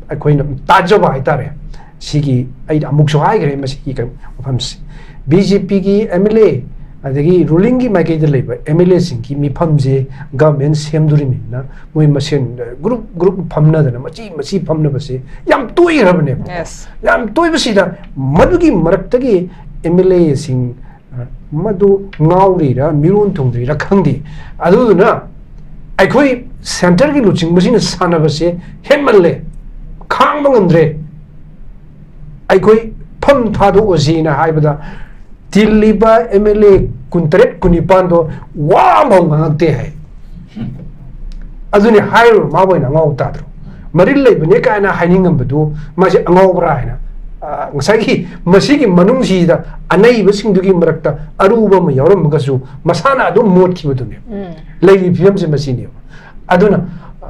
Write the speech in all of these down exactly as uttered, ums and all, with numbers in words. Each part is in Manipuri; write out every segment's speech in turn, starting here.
ꯑꯩꯈꯣꯏꯅ ꯇꯥꯖꯕ ꯍꯥꯏꯇꯥꯔꯦ꯫ ꯁꯤꯒꯤ ꯑꯩ ꯑꯃꯨꯛꯁꯨ ꯍꯥꯏꯈ꯭ꯔꯦ, ꯃꯁꯤꯒꯤ ꯀꯩꯅꯣ ꯃꯐꯝꯁꯦ, ꯕꯤ ꯖꯦ ꯄꯤꯒꯤ ꯑꯦꯝ ꯑꯦꯜ ꯑꯦ ꯑꯗꯒꯤ ꯔꯨꯂꯤꯡꯒꯤ ꯃꯥꯏꯀꯩꯗ ꯂꯩꯕ ꯑꯦꯝ ꯑꯦꯜ ꯑꯦꯁꯤꯡꯒꯤ ꯃꯤꯐꯝꯁꯦ ꯒꯚꯔꯟꯃꯦꯟ ꯁꯦꯝꯗꯣꯔꯤꯕꯅꯤꯅ ꯃꯣꯏ ꯃꯁꯦꯟ ꯒ꯭ꯔꯨꯞ ꯒ꯭ꯔꯨꯞ ꯐꯝꯅꯗꯅ ꯃꯆꯤ ꯃꯆꯤ ꯐꯝꯅꯕꯁꯦ ꯌꯥꯝ ꯇꯣꯏꯈ꯭ꯔꯕꯅꯦꯕ꯫ Yes. ꯌꯥꯝ ꯇꯣꯏꯕꯁꯤꯗ ꯃꯗꯨꯒꯤ ꯃꯔꯛꯇꯒꯤ ꯑꯦꯝ ꯑꯦꯜ ꯑꯦꯁꯤꯡ ꯃꯗꯨ ꯉꯥꯎꯔꯤꯔꯥ ꯃꯤꯔꯣꯟ ꯊꯨꯡꯗ꯭ꯔꯤꯔꯥ ꯈꯪꯗꯦ꯫ ꯑꯗꯨꯗꯨꯅ ꯑꯩꯈꯣꯏ ꯁꯦꯟꯇꯔꯒꯤ ꯂꯨꯆꯤꯡꯕꯁꯤꯡꯅ ꯁꯥꯟꯅꯕꯁꯦ ꯍꯦꯟꯃꯜꯂꯦ, ꯈꯥꯡꯕ ꯉꯝꯗ꯭ꯔꯦ, ꯑꯩꯈꯣꯏ ꯐꯝ ꯊꯥꯗꯣꯛꯑꯁꯤꯅ ꯍꯥꯏꯕꯗ ꯇꯤꯜꯂꯤꯕ ꯑꯦꯝ ꯑꯦꯜ ꯑꯦ ꯀꯨꯟꯇꯔꯦꯠ ꯀꯨꯟꯅꯤꯄꯥꯟꯗꯣ ꯋꯥ ꯑꯃꯐꯥꯎ ꯉꯥꯡꯉꯛꯇꯦ ꯍꯥꯏ꯫ ꯑꯗꯨꯅꯤ ꯍꯥꯏꯔꯨꯔ ꯃꯥꯕꯨ ꯑꯣꯏꯅ ꯑꯉꯥꯎꯕ ꯇꯥꯗ꯭ꯔꯣ? ꯃꯔꯤꯜ ꯂꯩꯕꯅꯦ ꯀꯥꯏꯅ ꯍꯥꯏꯅꯤꯡꯉꯝꯕꯗꯨ ꯃꯥꯁꯦ ꯑꯉꯥꯎꯕ꯭ꯔꯥ ꯍꯥꯏꯅ, ꯑ, ꯉꯁꯥꯏꯒꯤ ꯃꯁꯤꯒꯤ ꯃꯅꯨꯡꯁꯤꯗ ꯑꯅꯩꯕꯁꯤꯡꯗꯨꯒꯤ ꯃꯔꯛꯇ ꯑꯔꯨꯕ ꯑꯃ ꯌꯥꯎꯔꯝꯃꯒꯁꯨ ꯃꯁꯥꯅ ꯑꯗꯨꯝ ꯃꯣꯠꯈꯤꯕꯗꯨꯅꯦ꯫ ꯎꯝ. ꯂꯩꯔꯤꯕ ꯐꯤꯕꯝꯁꯦ ꯃꯁꯤꯅꯦꯕ꯫ ꯑꯗꯨꯅ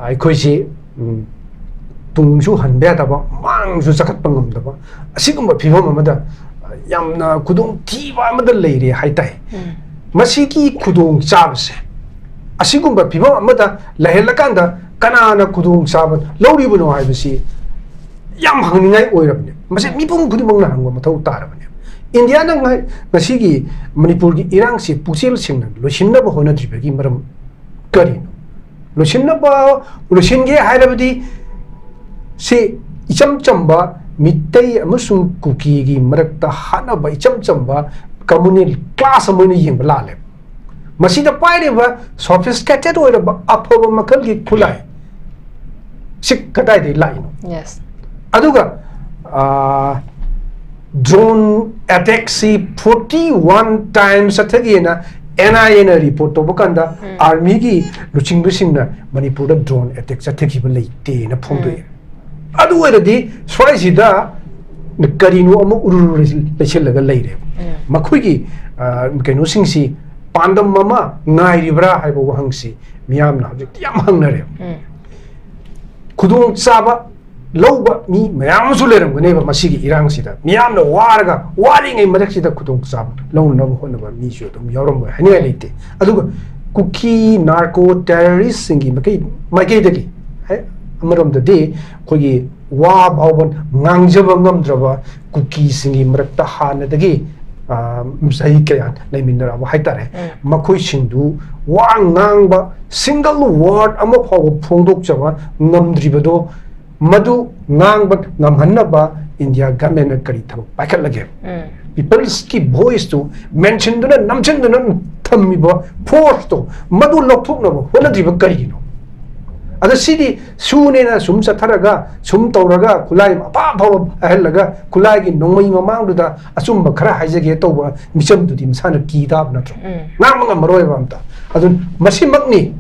ꯑꯩꯈꯣꯏꯁꯤ, ꯎꯝ, ꯇꯨꯡꯁꯨ ꯍꯟꯕ ꯌꯥꯗꯕ, ꯃꯥꯡꯁꯨ ꯆꯈꯠꯄ ꯉꯝꯗꯕ, ꯑꯁꯤꯒꯨꯝꯕ ꯐꯤꯕꯝ ꯑꯃꯗ ꯌꯥꯝꯅ ꯈꯨꯗꯣꯡꯊꯤꯕ ꯑꯃꯗ ꯂꯩꯔꯦ ꯍꯥꯏꯇꯥꯏ꯫ ꯎꯝ. ꯃꯁꯤꯒꯤ ꯈꯨꯗꯣꯡ ꯆꯥꯕꯁꯦ, ꯑꯁꯤꯒꯨꯝꯕ ꯐꯤꯕꯝ ꯑꯃꯗ ꯂꯩꯍꯜꯂꯀꯥꯟꯗ ꯀꯅꯥꯅ ꯈꯨꯗꯣꯡ ꯆꯥꯕ ꯂꯧꯔꯤꯕꯅꯣ ꯍꯥꯏꯕꯁꯤ ꯌꯥꯝ ꯍꯪꯅꯤꯡꯉꯥꯏ ꯑꯣꯏꯔꯕꯅꯦ꯫ ꯃꯁꯤ ꯃꯤꯄꯨꯝ ꯈꯨꯗꯤꯡꯃꯛꯅ ꯍꯪꯕ ꯃꯊꯧ ꯇꯥꯔꯕꯅꯦ꯫ ꯏꯟꯗꯤꯌꯥꯅ ꯉ-, ꯉꯁꯤꯒꯤ ꯃꯅꯤꯄꯨꯔꯒꯤ ꯏꯔꯥꯡꯁꯤ ꯄꯨꯛꯆꯦꯜ ꯁꯦꯡꯅ ꯂꯣꯏꯁꯤꯟꯅꯕ ꯍꯣꯠꯅꯗ꯭ꯔꯤꯕꯒꯤ ꯃꯔꯝ ꯀꯔꯤꯅꯣ? ꯂꯣꯏꯁꯤꯟꯅꯕ, ꯂꯣꯏꯁꯤꯟꯒꯦ ꯍꯥꯏꯔꯕꯗꯤ ꯁꯤ ꯏꯆꯝ ꯆꯝꯕ ꯃꯤꯇꯩ ꯑꯃꯁꯨꯡ ꯀꯨꯀꯤꯒꯤ ꯃꯔꯛꯇ ꯍꯥꯠꯅꯕ ꯏꯆꯝ ꯆꯝꯕ communal clash ꯑꯃ ꯑꯣꯏꯅ ꯌꯦꯡꯕ ꯂꯥꯜꯂꯦ꯫ ꯃꯁꯤꯗ ꯄꯥꯏꯔꯤꯕ sophisticated ꯑꯣꯏꯔꯕ ꯑꯐꯕ ꯃꯈꯜꯒꯤ ꯈꯨꯠꯂꯥꯏ ꯁꯤ ꯀꯗꯥꯏꯗꯒꯤ ꯂꯥꯛꯏꯅꯣ? Yes. ꯑꯗꯨꯒ, ꯑꯥ, drone attack ꯁꯤ forty one times ꯆꯠꯊꯈꯤꯑꯅ N I A ꯅ report ꯇꯧꯕ ꯀꯥꯟꯗ, ꯎꯝ. Army ꯒꯤ ꯂꯨꯆꯤꯡꯕꯁꯤꯡꯅ ꯃꯅꯤꯄꯨꯔꯗ drone attack ꯆꯠꯊꯈꯤꯕ ꯂꯩꯇꯦꯅ ꯐꯣꯡꯗꯣꯛꯑꯦ꯫ ꯑꯗꯨ ꯑꯣꯏꯔꯗꯤ ꯁ꯭ꯋꯥꯏꯁꯤꯗ ꯀꯔꯤꯅꯣ ꯑꯃ ꯎꯔꯨꯔꯨ ꯂꯩꯁꯤꯜꯂꯒ ꯂꯩꯔꯦ꯫ ꯎꯝ. ꯃꯈꯣꯏꯒꯤ, ꯑꯥ, ꯀꯩꯅꯣꯁꯤꯡꯁꯤ ꯄꯥꯟꯗꯝ ꯑꯃ ꯉꯥꯏꯔꯤꯕ꯭ꯔꯥ ꯍꯥꯏꯕ ꯋꯥꯍꯪꯁꯤ ꯃꯤꯌꯥꯝꯅ ꯍꯧꯖꯤꯛꯇꯤ ꯌꯥꯝ ꯍꯪꯅꯔꯦ꯫ ꯎꯝ. ꯈꯨꯗꯣꯡꯆꯥꯕ ꯂꯧꯕ ꯃꯤ ꯃꯌꯥꯝ ꯑꯃꯁꯨ ꯂꯩꯔꯝꯒꯅꯦꯕ ꯃꯁꯤꯒꯤ ꯏꯔꯥꯡꯁꯤꯗ꯫ ꯃꯤꯌꯥꯝꯅ ꯋꯥꯔꯒ ꯋꯥꯔꯤꯉꯩ ꯃꯔꯛꯁꯤꯗ ꯈꯨꯗꯣꯡꯆꯥꯕ ꯂꯧꯅꯅꯕ ꯍꯣꯠꯅꯕ ꯃꯤꯁꯨ ꯑꯗꯨꯝ ꯌꯥꯎꯔꯝꯕ ꯍꯥꯏꯅꯤꯡꯉꯥꯏ ꯂꯩꯇꯦ꯫ ꯑꯗꯨꯒ ꯀꯨꯀꯤ narco terrorist ꯁꯤꯡꯒꯤ ꯃꯥꯏꯀꯩ-, ꯃꯥꯏꯀꯩꯗꯒꯤ, ꯍꯦ, ꯑꯃꯔꯣꯝꯗꯗꯤ ꯑꯩꯈꯣꯏꯒꯤ ꯋꯥ ꯐꯥꯎꯕ ꯉꯥꯡꯖꯕ ꯉꯝꯗ꯭ꯔꯕ ꯀꯨꯀꯤꯁꯤꯡꯒꯤ ꯃꯔꯛꯇ ꯍꯥꯟꯅꯗꯒꯤ, ꯑ, ꯆꯍꯤ ꯀꯌꯥ ꯂꯩꯃꯤꯟꯅꯔꯛꯑꯕ ꯍꯥꯏꯇꯥꯔꯦ꯫ ꯎꯝ. ꯃꯈꯣꯏꯁꯤꯡꯗꯨ ꯋꯥ ꯉꯥꯡꯕ, single word ꯑꯃ ꯐꯥꯎꯕ ꯐꯣꯡꯗꯣꯛꯆꯕ ꯉꯝꯗ꯭ꯔꯤꯕꯗꯣ, ꯃꯗꯨ ꯉꯥꯡꯕ ꯉꯝꯍꯟꯅꯕ ꯏꯟꯗꯤꯌꯥ ꯒꯚꯔꯟꯃꯦꯟꯠꯅ ꯀꯔꯤ ꯊꯕꯛ ꯄꯥꯏꯈꯠꯂꯒꯦ? ꯎꯝ. People's ꯀꯤ voice ꯇꯨ mention ꯗꯨꯅ, ꯅꯝꯁꯤꯟꯗꯨꯅ ꯊꯝꯃꯤꯕ force ꯇꯣ, ꯃꯗꯨ ꯂꯧꯊꯣꯛꯅꯕ ꯍꯣꯠꯅꯗ꯭ꯔꯤꯕ ꯀꯔꯤꯒꯤꯅꯣ? ꯑꯗ ꯁꯤꯗꯤ ꯁꯨꯅꯦꯅ ꯁꯨꯝ ꯆꯠꯊꯔꯒ, ꯁꯨꯝ ꯇꯧꯔꯒ, ꯈꯨꯠꯂꯥꯏ ꯑꯐ ꯑꯐꯕ ꯄꯥꯏꯍꯜꯂꯒ, ꯈꯨꯠꯂꯥꯏꯒꯤ ꯅꯣꯡꯃꯩ ꯃꯃꯥꯡꯗꯨꯗ ꯑꯆꯨꯝꯕ ꯈꯔ ꯍꯥꯏꯖꯒꯦ ꯇꯧꯕ ꯃꯤꯆꯝꯗꯨꯗꯤ ꯃꯁꯥꯅ ꯀꯤ ꯇꯥꯕ ꯅꯠꯇ꯭ꯔꯣ? ꯎꯝ. ꯉꯥꯡꯕ ꯉꯝꯃꯔꯣꯏꯕ ꯑꯝꯇ꯫ ꯑꯗꯨ ꯃꯁꯤꯃꯛꯅꯤ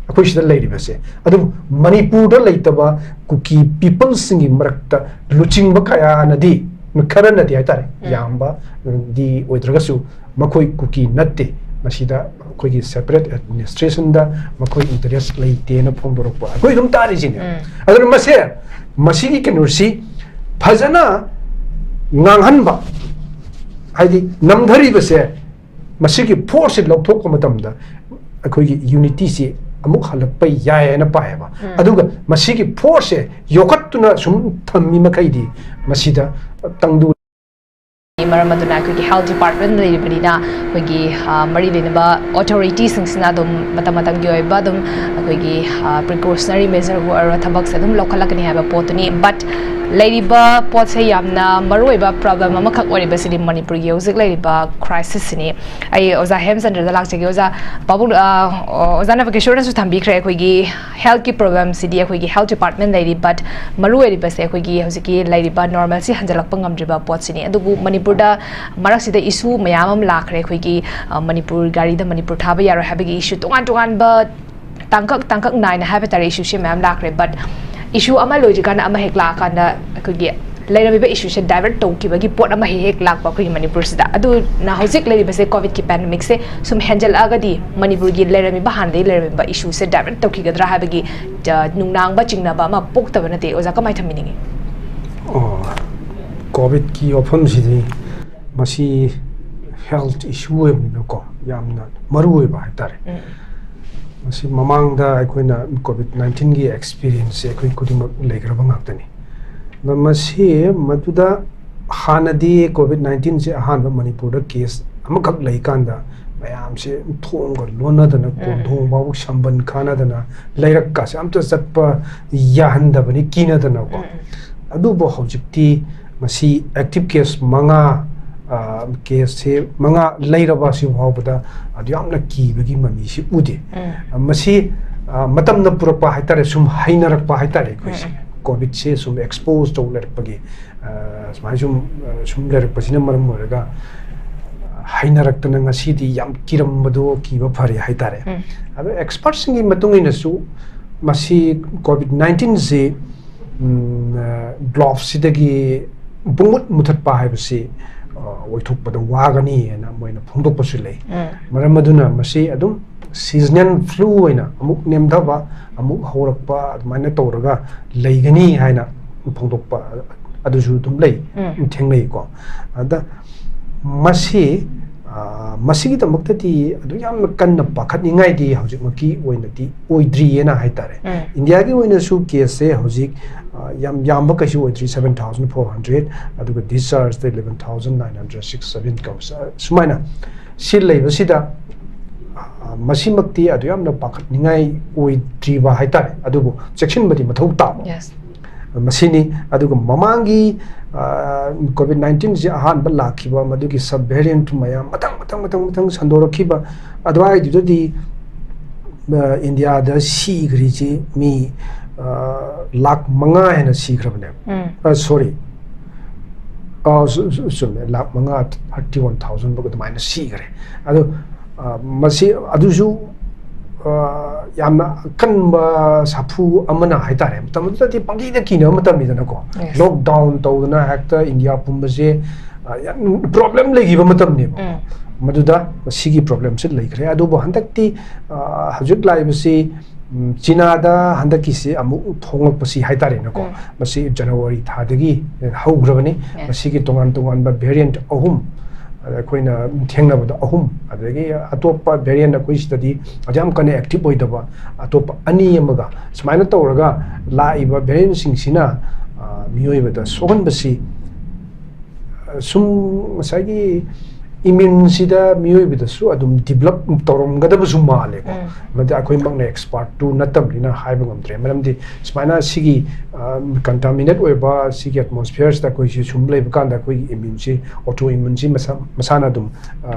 ꯑꯩꯈꯣꯏ ꯁꯤꯗ ꯂꯩꯔꯤꯕꯁꯦ꯫ ꯑꯗꯨꯕꯨ ꯃꯅꯤꯄꯨꯔꯗ ꯂꯩꯇꯕ ꯀꯨꯀꯤ peopleꯁꯤꯡꯒꯤ ꯃꯔꯛꯇ ꯂꯨꯆꯤꯡꯕ ꯀꯌꯥꯅꯗꯤ, ꯈꯔꯅꯗꯤ ꯍꯥꯏꯇꯥꯔꯦ, ꯎꯝ. ꯌꯥꯝꯕꯗꯤ ꯑꯣꯏꯗ꯭ꯔꯒꯁꯨ, ꯃꯈꯣꯏ ꯀꯨꯀꯤ ꯅꯠꯇꯦ, ꯃꯁꯤꯗ ꯑꯩꯈꯣꯏꯒꯤ separate administrationꯗ ꯃꯈꯣꯏ interest ꯂꯩꯇꯦꯅ ꯐꯣꯡꯗꯣꯔꯛꯄ ꯑꯩꯈꯣꯏ ꯑꯗꯨꯝ ꯇꯥꯔꯤꯁꯤꯅꯦ꯫ ꯎꯝ. ꯑꯗꯨꯅ ꯃꯁꯦ, ꯃꯁꯤꯒꯤ ꯀꯩꯅꯣꯁꯤ ꯐꯖꯅ ꯉꯥꯡꯍꯟꯕ, ꯍꯥꯏꯗꯤ ꯅꯝꯊꯔꯤꯕꯁꯦ, ꯃꯁꯤꯒꯤ forceꯁꯦ ꯂꯧꯊꯣꯛꯄ ꯃꯇꯝꯗ ꯑꯩꯈꯣꯏꯒꯤ unityꯁꯤ ꯑꯃꯨꯛ ꯍꯜꯂꯛꯄ ꯌꯥꯏ ꯍꯥꯏꯅ ꯄꯥꯏꯌꯦꯕ꯫ ꯎꯝ. ꯑꯗꯨꯒ ꯃꯁꯤꯒꯤ forceꯁꯦ ꯌꯣꯛꯈꯠꯇꯨꯅ ꯁꯨꯝ ꯊꯝꯃꯤ ꯃꯈꯩꯗꯤ ꯃꯁꯤꯗ ꯇꯪꯗꯨ ꯃꯔꯝ ꯑꯗꯨꯅ ꯑꯩꯈꯣꯏꯒꯤ health department ꯂꯩꯔꯤꯕꯅꯤꯅ, ꯑꯩꯈꯣꯏꯒꯤ, ꯑ, ꯃꯔꯤ ꯂꯩꯅꯕ authorityꯁꯤꯡꯁꯤꯅ ꯑꯗꯨꯝ ꯃꯇꯝ ꯃꯇꯝꯒꯤ ꯑꯣꯏꯕ ꯑꯗꯨꯝ ꯑꯩꯈꯣꯏꯒꯤ, ꯑ, precautionary measureꯕꯨ ꯑꯣꯏꯔꯣ, ꯊꯕꯛꯁꯦ ꯑꯗꯨꯝ ꯂꯧꯈꯠꯂꯛꯀꯅꯤ ꯍꯥꯏꯕ ꯄꯣꯠꯇꯨꯅꯤ꯫ But ꯂꯩꯔꯤꯕ ꯄꯣꯠꯁꯦ ꯌꯥꯝꯅ ꯃꯔꯨꯑꯣꯏꯕ problem ꯑꯃꯈꯛ ꯑꯣꯏꯔꯤꯕꯁꯤꯗꯤ ꯃꯅꯤꯄꯨꯔꯒꯤ ꯍꯧꯖꯤꯛ ꯂꯩꯔꯤꯕ crisisꯁꯤꯅꯤ꯫ ꯑꯩ ꯑꯣꯖꯥ ꯍꯦꯝꯆꯟꯗ꯭ꯔꯗ ꯂꯥꯛꯆꯒꯦ꯫ ꯑꯣꯖꯥ ꯄꯥꯕꯨꯡ, ꯑ, ꯑꯣꯖꯥ ꯅꯕꯀꯤꯁꯣꯔꯅꯁꯨ ꯊꯝꯕꯤꯈ꯭ꯔꯦ, ꯑꯩꯈꯣꯏꯒꯤ healthꯀꯤ problemꯁꯤꯗꯤ ꯑꯩꯈꯣꯏꯒꯤ health department ꯂꯩꯔꯤ, but ꯃꯔꯨ ꯑꯣꯏꯔꯤꯕꯁꯦ ꯑꯩꯈꯣꯏꯒꯤ ꯍꯧꯖꯤꯛꯀꯤ ꯂꯩꯔꯤꯕ normalꯁꯤ ꯍꯟꯖꯤꯜꯂꯛꯄ ꯉꯝꯗ꯭ꯔꯤꯕ ꯄꯣꯠꯁꯤꯅꯤ꯫ ꯑꯗꯨꯕꯨ ꯃꯅꯤꯄꯨꯔꯗ ꯃꯔꯛꯁꯤꯗ issue ꯃꯌꯥꯝ ꯑꯃ ꯂꯥꯛꯈ꯭ꯔꯦ꯫ ꯑꯩꯈꯣꯏꯒꯤ, ꯑ, ꯃꯅꯤꯄꯨꯔ ꯒꯥꯔꯤꯗ ꯃꯅꯤꯄꯨꯔ ꯊꯥꯕ ꯌꯥꯔꯣꯏ ꯍꯥꯏꯕꯒꯤ issue, ꯇꯣꯉꯥꯟ ꯇꯣꯉꯥꯟꯕ ꯇꯥꯡꯀꯛ ꯇꯥꯡꯀꯛ ꯅꯥꯏꯅ ꯍꯥꯏꯕ ꯇꯥꯔꯦ, issueꯁꯦ ꯃꯌꯥꯝ ꯂꯥꯛꯈ꯭ꯔꯦ꯫ But issue ꯑꯃ ꯂꯣꯏꯗ꯭ꯔꯤꯀꯥꯟꯗ ꯑꯃ ꯍꯦꯛ ꯂꯥꯛꯑꯀꯥꯟꯗ ꯑꯩꯈꯣꯏꯒꯤ ꯂꯩꯔꯝꯃꯤꯕ issueꯁꯦ divert ꯇꯧꯈꯤꯕꯒꯤ ꯄꯣꯠ ꯑꯃ ꯍꯦꯛ ꯍꯦꯛ ꯂꯥꯛꯄ ꯑꯩꯈꯣꯏꯒꯤ ꯃꯅꯤꯄꯨꯔꯁꯤꯗ꯫ ꯑꯗꯨꯅ ꯍꯧꯖꯤꯛ ꯂꯩꯔꯤꯕꯁꯦ COVIDꯀꯤ pandemicꯁꯦ ꯁꯨꯝ ꯍꯦꯟꯖꯜꯂꯛꯑꯒꯗꯤ ꯃꯅꯤꯄꯨꯔꯒꯤ ꯂꯩꯔꯝꯃꯤꯕ, ꯍꯥꯟꯅꯗꯒꯤ ꯂꯩꯔꯝꯃꯤꯕ issueꯁꯦ divert ꯇꯧꯈꯤꯒꯗ꯭ꯔꯥ ꯍꯥꯏꯕꯒꯤ, ꯑ, ꯅꯨꯡꯅꯥꯡꯕ ꯆꯤꯡꯅꯕ ꯑꯃ ꯄꯣꯛꯇꯕ ꯅꯠꯇꯦ꯫ ꯑꯣꯖꯥ ꯀꯃꯥꯏꯅ ꯊꯝꯕꯤꯅꯤꯡꯉꯤ? ꯑꯣ, COVIDꯀꯤ ꯋꯥꯐꯝꯁꯤꯗꯤ, ꯃꯁꯤ health issue ꯑꯣꯏꯕꯅꯤꯅꯀꯣ, ꯌꯥꯝꯅ ꯃꯔꯨ ꯑꯣꯏꯕ ꯍꯥꯏꯇꯥꯔꯦ꯫ ꯎꯝ. ꯃꯁꯤ ꯃꯃꯥꯡꯗ ꯑꯩꯈꯣꯏꯅ COVID nineteenꯒꯤ experienceꯁꯦ ꯑꯩꯈꯣꯏ ꯈꯨꯗꯤꯡꯃꯛ ꯂꯩꯈ꯭ꯔꯕ ꯉꯥꯛꯇꯅꯤ꯫ ꯃꯁꯤ ꯃꯗꯨꯗ ꯍꯥꯟꯅꯗꯤ ꯀꯣꯚꯤꯗ ꯅꯥꯏꯟꯇꯤꯟꯁꯦ ꯑꯍꯥꯟꯕ ꯃꯅꯤꯄꯨꯔꯗ ꯀꯦꯁ ꯑꯃꯈꯛ ꯂꯩꯀꯥꯟꯗ ꯃꯌꯥꯝꯁꯦ ꯊꯣꯡꯒ ꯂꯣꯟꯅꯗꯅ, ꯎꯝ꯫ ꯀꯣꯟꯊꯣꯡ ꯐꯥꯎꯕ ꯁꯝꯕꯟ ꯈꯥꯅꯗꯅ, ꯂꯩꯔꯛꯀꯁꯦ ꯑꯝꯇ ꯆꯠꯄ ꯌꯥꯍꯟꯗꯕꯅꯤ ꯀꯤꯅꯗꯅꯀꯣ꯫ ꯎꯝ, ꯎꯝ꯫ ꯑꯗꯨꯕꯨ ꯍꯧꯖꯤꯛꯇꯤ ꯉꯁꯤ ꯑꯦꯛꯇꯤꯚ ꯀꯦꯁ ꯃꯉꯥ, ꯑ, ꯀꯦꯁꯁꯦ ꯃꯉꯥ ꯂꯩꯔꯕ ꯑꯁꯤ ꯐꯥꯎꯕꯗ ꯑꯗꯨ ꯌꯥꯝꯅ ꯀꯤꯕꯒꯤ ꯃꯃꯤꯁꯤ ꯎꯗꯦ꯫ ꯎꯝ꯫ ꯑ, ꯃꯁꯤ, ꯑ, ꯃꯇꯝꯅ ꯄꯨꯔꯛꯄ ꯍꯥꯏꯇꯥꯔꯦ, ꯁꯨꯝ ꯍꯩꯅꯔꯛꯄ ꯍꯥꯏꯇꯥꯔꯦ ꯑꯩꯈꯣꯏꯁꯦ꯫ ꯎꯝ, ꯎꯝ꯫ ꯀꯣꯚꯤꯗꯁꯦ ꯁꯨꯝ ꯑꯦꯛꯁꯄꯣꯖ ꯇꯧ ꯂꯩꯔꯛꯄꯒꯤ, ꯑ, ꯁꯨꯃꯥꯏꯅ ꯁꯨꯝ, ꯑ, ꯁꯨꯝ ꯂꯩꯔꯛꯄꯁꯤꯅ ꯃꯔꯝ ꯑꯣꯏꯔꯒ, ꯑ, ꯍꯩꯅꯔꯛꯇꯅ ꯉꯁꯤꯗꯤ ꯌꯥꯝ ꯀꯤꯔꯝꯕꯗꯣ ꯀꯤꯕ ꯐꯔꯦ ꯍꯥꯏꯇꯥꯔꯦ꯫ ꯎꯝ꯫ ꯑꯗꯣ ꯑꯦꯛꯁꯄꯔꯠꯁꯤꯡꯒꯤ ꯃꯇꯨꯡ ꯏꯟꯅꯁꯨ ꯃꯁꯤ ꯀꯣꯚꯤꯗ ꯅꯥꯏꯟꯇꯤꯟꯁꯤ, ꯎꯝ, ꯑ, ꯒ꯭ꯂꯣꯕꯁꯤꯗꯒꯤ ꯄꯨꯡꯃꯨꯠ ꯃꯨꯊꯠꯄ ꯍꯥꯏꯕꯁꯤ, ꯑ, ꯑꯣꯏꯊꯣꯛꯄꯗ ꯋꯥꯒꯅꯤ ꯍꯥꯏꯅ ꯃꯣꯏꯅ ꯐꯣꯡꯗꯣꯛꯄꯁꯨ ꯂꯩ꯫ ꯎꯝ꯫ ꯃꯔꯝ ꯑꯗꯨꯅ ꯃꯁꯤ ꯑꯗꯨꯝ ꯁꯤꯖꯅꯦꯜ ꯐ꯭ꯂꯨ ꯑꯣꯏꯅ ꯑꯃꯨꯛ ꯅꯦꯝꯊꯕ, ꯑꯃꯨꯛ ꯍꯧꯔꯛꯄ, ꯑꯗꯨꯃꯥꯏꯅ ꯇꯧꯔꯒ ꯂꯩꯒꯅꯤ ꯍꯥꯏꯅ ꯐꯣꯡꯗꯣꯛꯄ ꯑꯗꯨꯁꯨ ꯑꯗꯨꯝ ꯂꯩ, ꯎꯝ꯫ ꯊꯦꯡꯅꯩꯀꯣ꯫ ꯑꯗ ꯃꯁꯤ, ꯑ, ꯃꯁꯤꯒꯤꯗꯃꯛꯇꯗꯤ ꯑꯗꯨ ꯌꯥꯝꯅ ꯀꯟꯅ ꯄꯥꯈꯠꯅꯤꯡꯉꯥꯏꯗꯤ ꯍꯧꯖꯤꯛꯃꯛꯀꯤ ꯑꯣꯏꯅꯗꯤ ꯑꯣꯏꯗ꯭ꯔꯤꯑꯅ ꯍꯥꯏꯇꯥꯔꯦ꯫ ꯎꯝ꯫ ꯏꯟꯗꯤꯌꯥꯒꯤ ꯑꯣꯏꯅꯁꯨ ꯀꯦꯁꯁꯦ ꯍꯧꯖꯤꯛ, ꯑ, ꯌꯥꯝ ꯌꯥꯝꯕ ꯀꯩꯁꯨ ꯑꯣꯏꯗ꯭ꯔꯤ, seven thousand four hundred, ꯑꯗꯨꯒ dischargeꯗ eleven thousand nine hundred six seven ꯀꯧꯕ, ꯁꯨꯃꯥꯏꯅ ꯁꯤ ꯂꯩꯕꯁꯤꯗ, ꯑ, ꯃꯁꯤꯃꯛꯇꯤ ꯑꯗꯨ ꯌꯥꯝꯅ ꯄꯥꯈꯠꯅꯤꯡꯉꯥꯏ ꯑꯣꯏꯗ꯭ꯔꯤꯕ ꯍꯥꯏꯇꯥꯔꯦ, ꯑꯗꯨꯕꯨ ꯆꯦꯛꯁꯤꯟꯕꯗꯤ ꯃꯊꯧ ꯇꯥꯕ꯫ Yes꯫ ꯃꯁꯤꯅꯤ꯫ ꯑꯗꯨꯒ ꯃꯃꯥꯡꯒꯤ, ꯑ, ꯀꯣꯚꯤꯗ ꯅꯥꯏꯟꯇꯤꯟꯁꯤ ꯑꯍꯥꯟꯕ ꯂꯥꯛꯈꯤꯕ ꯃꯗꯨꯒꯤ ꯁꯕ ꯚꯦꯔꯤꯌꯦꯟꯠ ꯃꯌꯥꯝ ꯃꯊꯪ, ꯃꯊꯪ, ꯃꯊꯪ, ꯃꯊꯪ ꯁꯟꯗꯣꯔꯛꯈꯤꯕ ꯑꯗꯨꯋꯥꯏꯗꯨꯗꯗꯤ, ꯑ, ꯏꯟꯗꯤꯌꯥꯗ ꯁꯤꯈ꯭ꯔꯤꯁꯤ ꯃꯤ, ꯑ, ꯂꯥꯈ ꯃꯉꯥ ꯍꯦꯟꯅ ꯁꯤꯈ꯭ꯔꯕꯅꯦꯕ꯫ ꯎꯝ꯫ ꯑ, sorry꯫ ꯑ, ꯆꯨ-, ꯆꯨ-, ꯆꯨꯝꯃꯦ꯫ ꯂꯥꯈ ꯃꯉꯥ, thirty one thousand ꯐꯥꯎ ꯑꯗꯨꯃꯥꯏꯅ ꯁꯤꯈ꯭ꯔꯦ꯫ ꯑꯗꯣ, ꯑ, ꯃꯁꯤ, ꯑꯗꯨꯁꯨ, ꯑ, ꯌꯥꯝꯅ ꯑꯀꯟꯕ ꯁꯥꯐꯨ ꯑꯃꯅ ꯍꯥꯏꯇꯥꯔꯦ꯫ ꯃꯇꯝ ꯑꯗꯨꯗꯗꯤ ꯄꯪꯀꯤꯗ ꯀꯤꯅꯕ ꯃꯇꯝꯅꯤꯗꯅꯀꯣ꯫ Yes꯫ ꯂꯣꯛꯗꯥꯎꯟ ꯇꯧꯗꯅ ꯍꯦꯛꯇ ꯏꯟꯗꯤꯌꯥ ꯄꯨꯝꯕꯁꯦ, ꯑ, ꯌꯥꯝ ꯄ꯭ꯔꯣꯕ꯭ꯂꯦꯝ ꯂꯩꯈꯤꯕ ꯃꯇꯝꯅꯦꯕ꯫ ꯎꯝ꯫ ꯃꯗꯨꯗ ꯃꯁꯤꯒꯤ ꯄ꯭ꯔꯣꯕ꯭ꯂꯦꯝꯁꯤ ꯂꯩꯈ꯭ꯔꯦ꯫ ꯑꯗꯨꯕꯨ ꯍꯟꯗꯛꯇꯤ, ꯑ, ꯍꯧꯖꯤꯛ ꯂꯥꯛꯏꯕꯁꯤ, ꯎꯝ, ꯆꯤꯅꯥꯗ ꯍꯟꯗꯛꯀꯤꯁꯤ ꯑꯃꯨꯛ ꯐꯣꯡꯂꯛꯄꯁꯤ ꯍꯥꯏꯇꯥꯔꯦꯅꯦꯀꯣ꯫ ꯎꯝ꯫ ꯃꯁꯤ ꯖꯅꯋꯥꯔꯤ ꯊꯥꯗꯒꯤ ꯍꯧꯈ꯭ꯔꯕꯅꯤ꯫ Yes꯫ ꯃꯁꯤꯒꯤ ꯇꯣꯉꯥꯟ ꯇꯣꯉꯥꯟꯕ ꯚꯦꯔꯤꯌꯦꯟꯠ ꯑꯍꯨꯝ, ꯑꯗ ꯑꯩꯈꯣꯏꯅ ꯊꯦꯡꯅꯕꯗ ꯑꯍꯨꯝ, ꯑꯗꯒꯤ ꯑꯇꯣꯞꯄ ꯚꯦꯔꯤꯌꯦꯟꯠ ꯑꯩꯈꯣꯏ ꯁꯤꯗꯗꯤ ꯑꯗꯨ ꯌꯥꯝ ꯀꯟꯅ ꯑꯦꯛꯇꯤꯚ ꯑꯣꯏꯗꯕ ꯑꯇꯣꯞꯄ ꯑꯅꯤ ꯑꯃꯒ, ꯁꯨꯃꯥꯏꯅ ꯇꯧꯔꯒ ꯂꯥꯛꯏꯕ ꯚꯦꯔꯤꯌꯦꯟꯠꯁꯤꯡꯁꯤꯅ, ꯑ, ꯃꯤꯑꯣꯏꯕꯗ ꯁꯣꯛꯍꯟꯕꯁꯤ, ꯑ, ꯁꯨꯝ ꯉꯁꯥꯏꯒꯤ immuneꯁꯤꯗ ꯃꯤꯑꯣꯏꯕꯗꯁꯨ ꯑꯗꯨꯝ develop ꯇꯧꯔꯝꯒꯗꯕꯁꯨ ꯃꯥꯜꯂꯦꯀꯣ꯫ ꯎꯝ. ꯃꯗꯤ ꯑꯩꯈꯣꯏꯃꯛꯅ expertꯇꯨ ꯅꯠꯇꯕꯅꯤꯅ ꯍꯥꯏꯕ ꯉꯝꯗ꯭ꯔꯦ꯫ ꯃꯔꯝꯗꯤ ꯁꯨꯃꯥꯏꯅ ꯁꯤꯒꯤ, ꯑ, contaminate ꯑꯣꯏꯕ ꯁꯤꯒꯤ atmosphereꯁꯤꯗ ꯑꯩꯈꯣꯏꯁꯤ ꯁꯨꯝ ꯂꯩꯕ ꯀꯥꯟꯗ ꯑꯩꯈꯣꯏꯒꯤ immuneꯁꯤ, autoimmuneꯁꯤ ꯃꯁꯥ-, ꯃꯁꯥꯅ ꯑꯗꯨꯝ, ꯑ,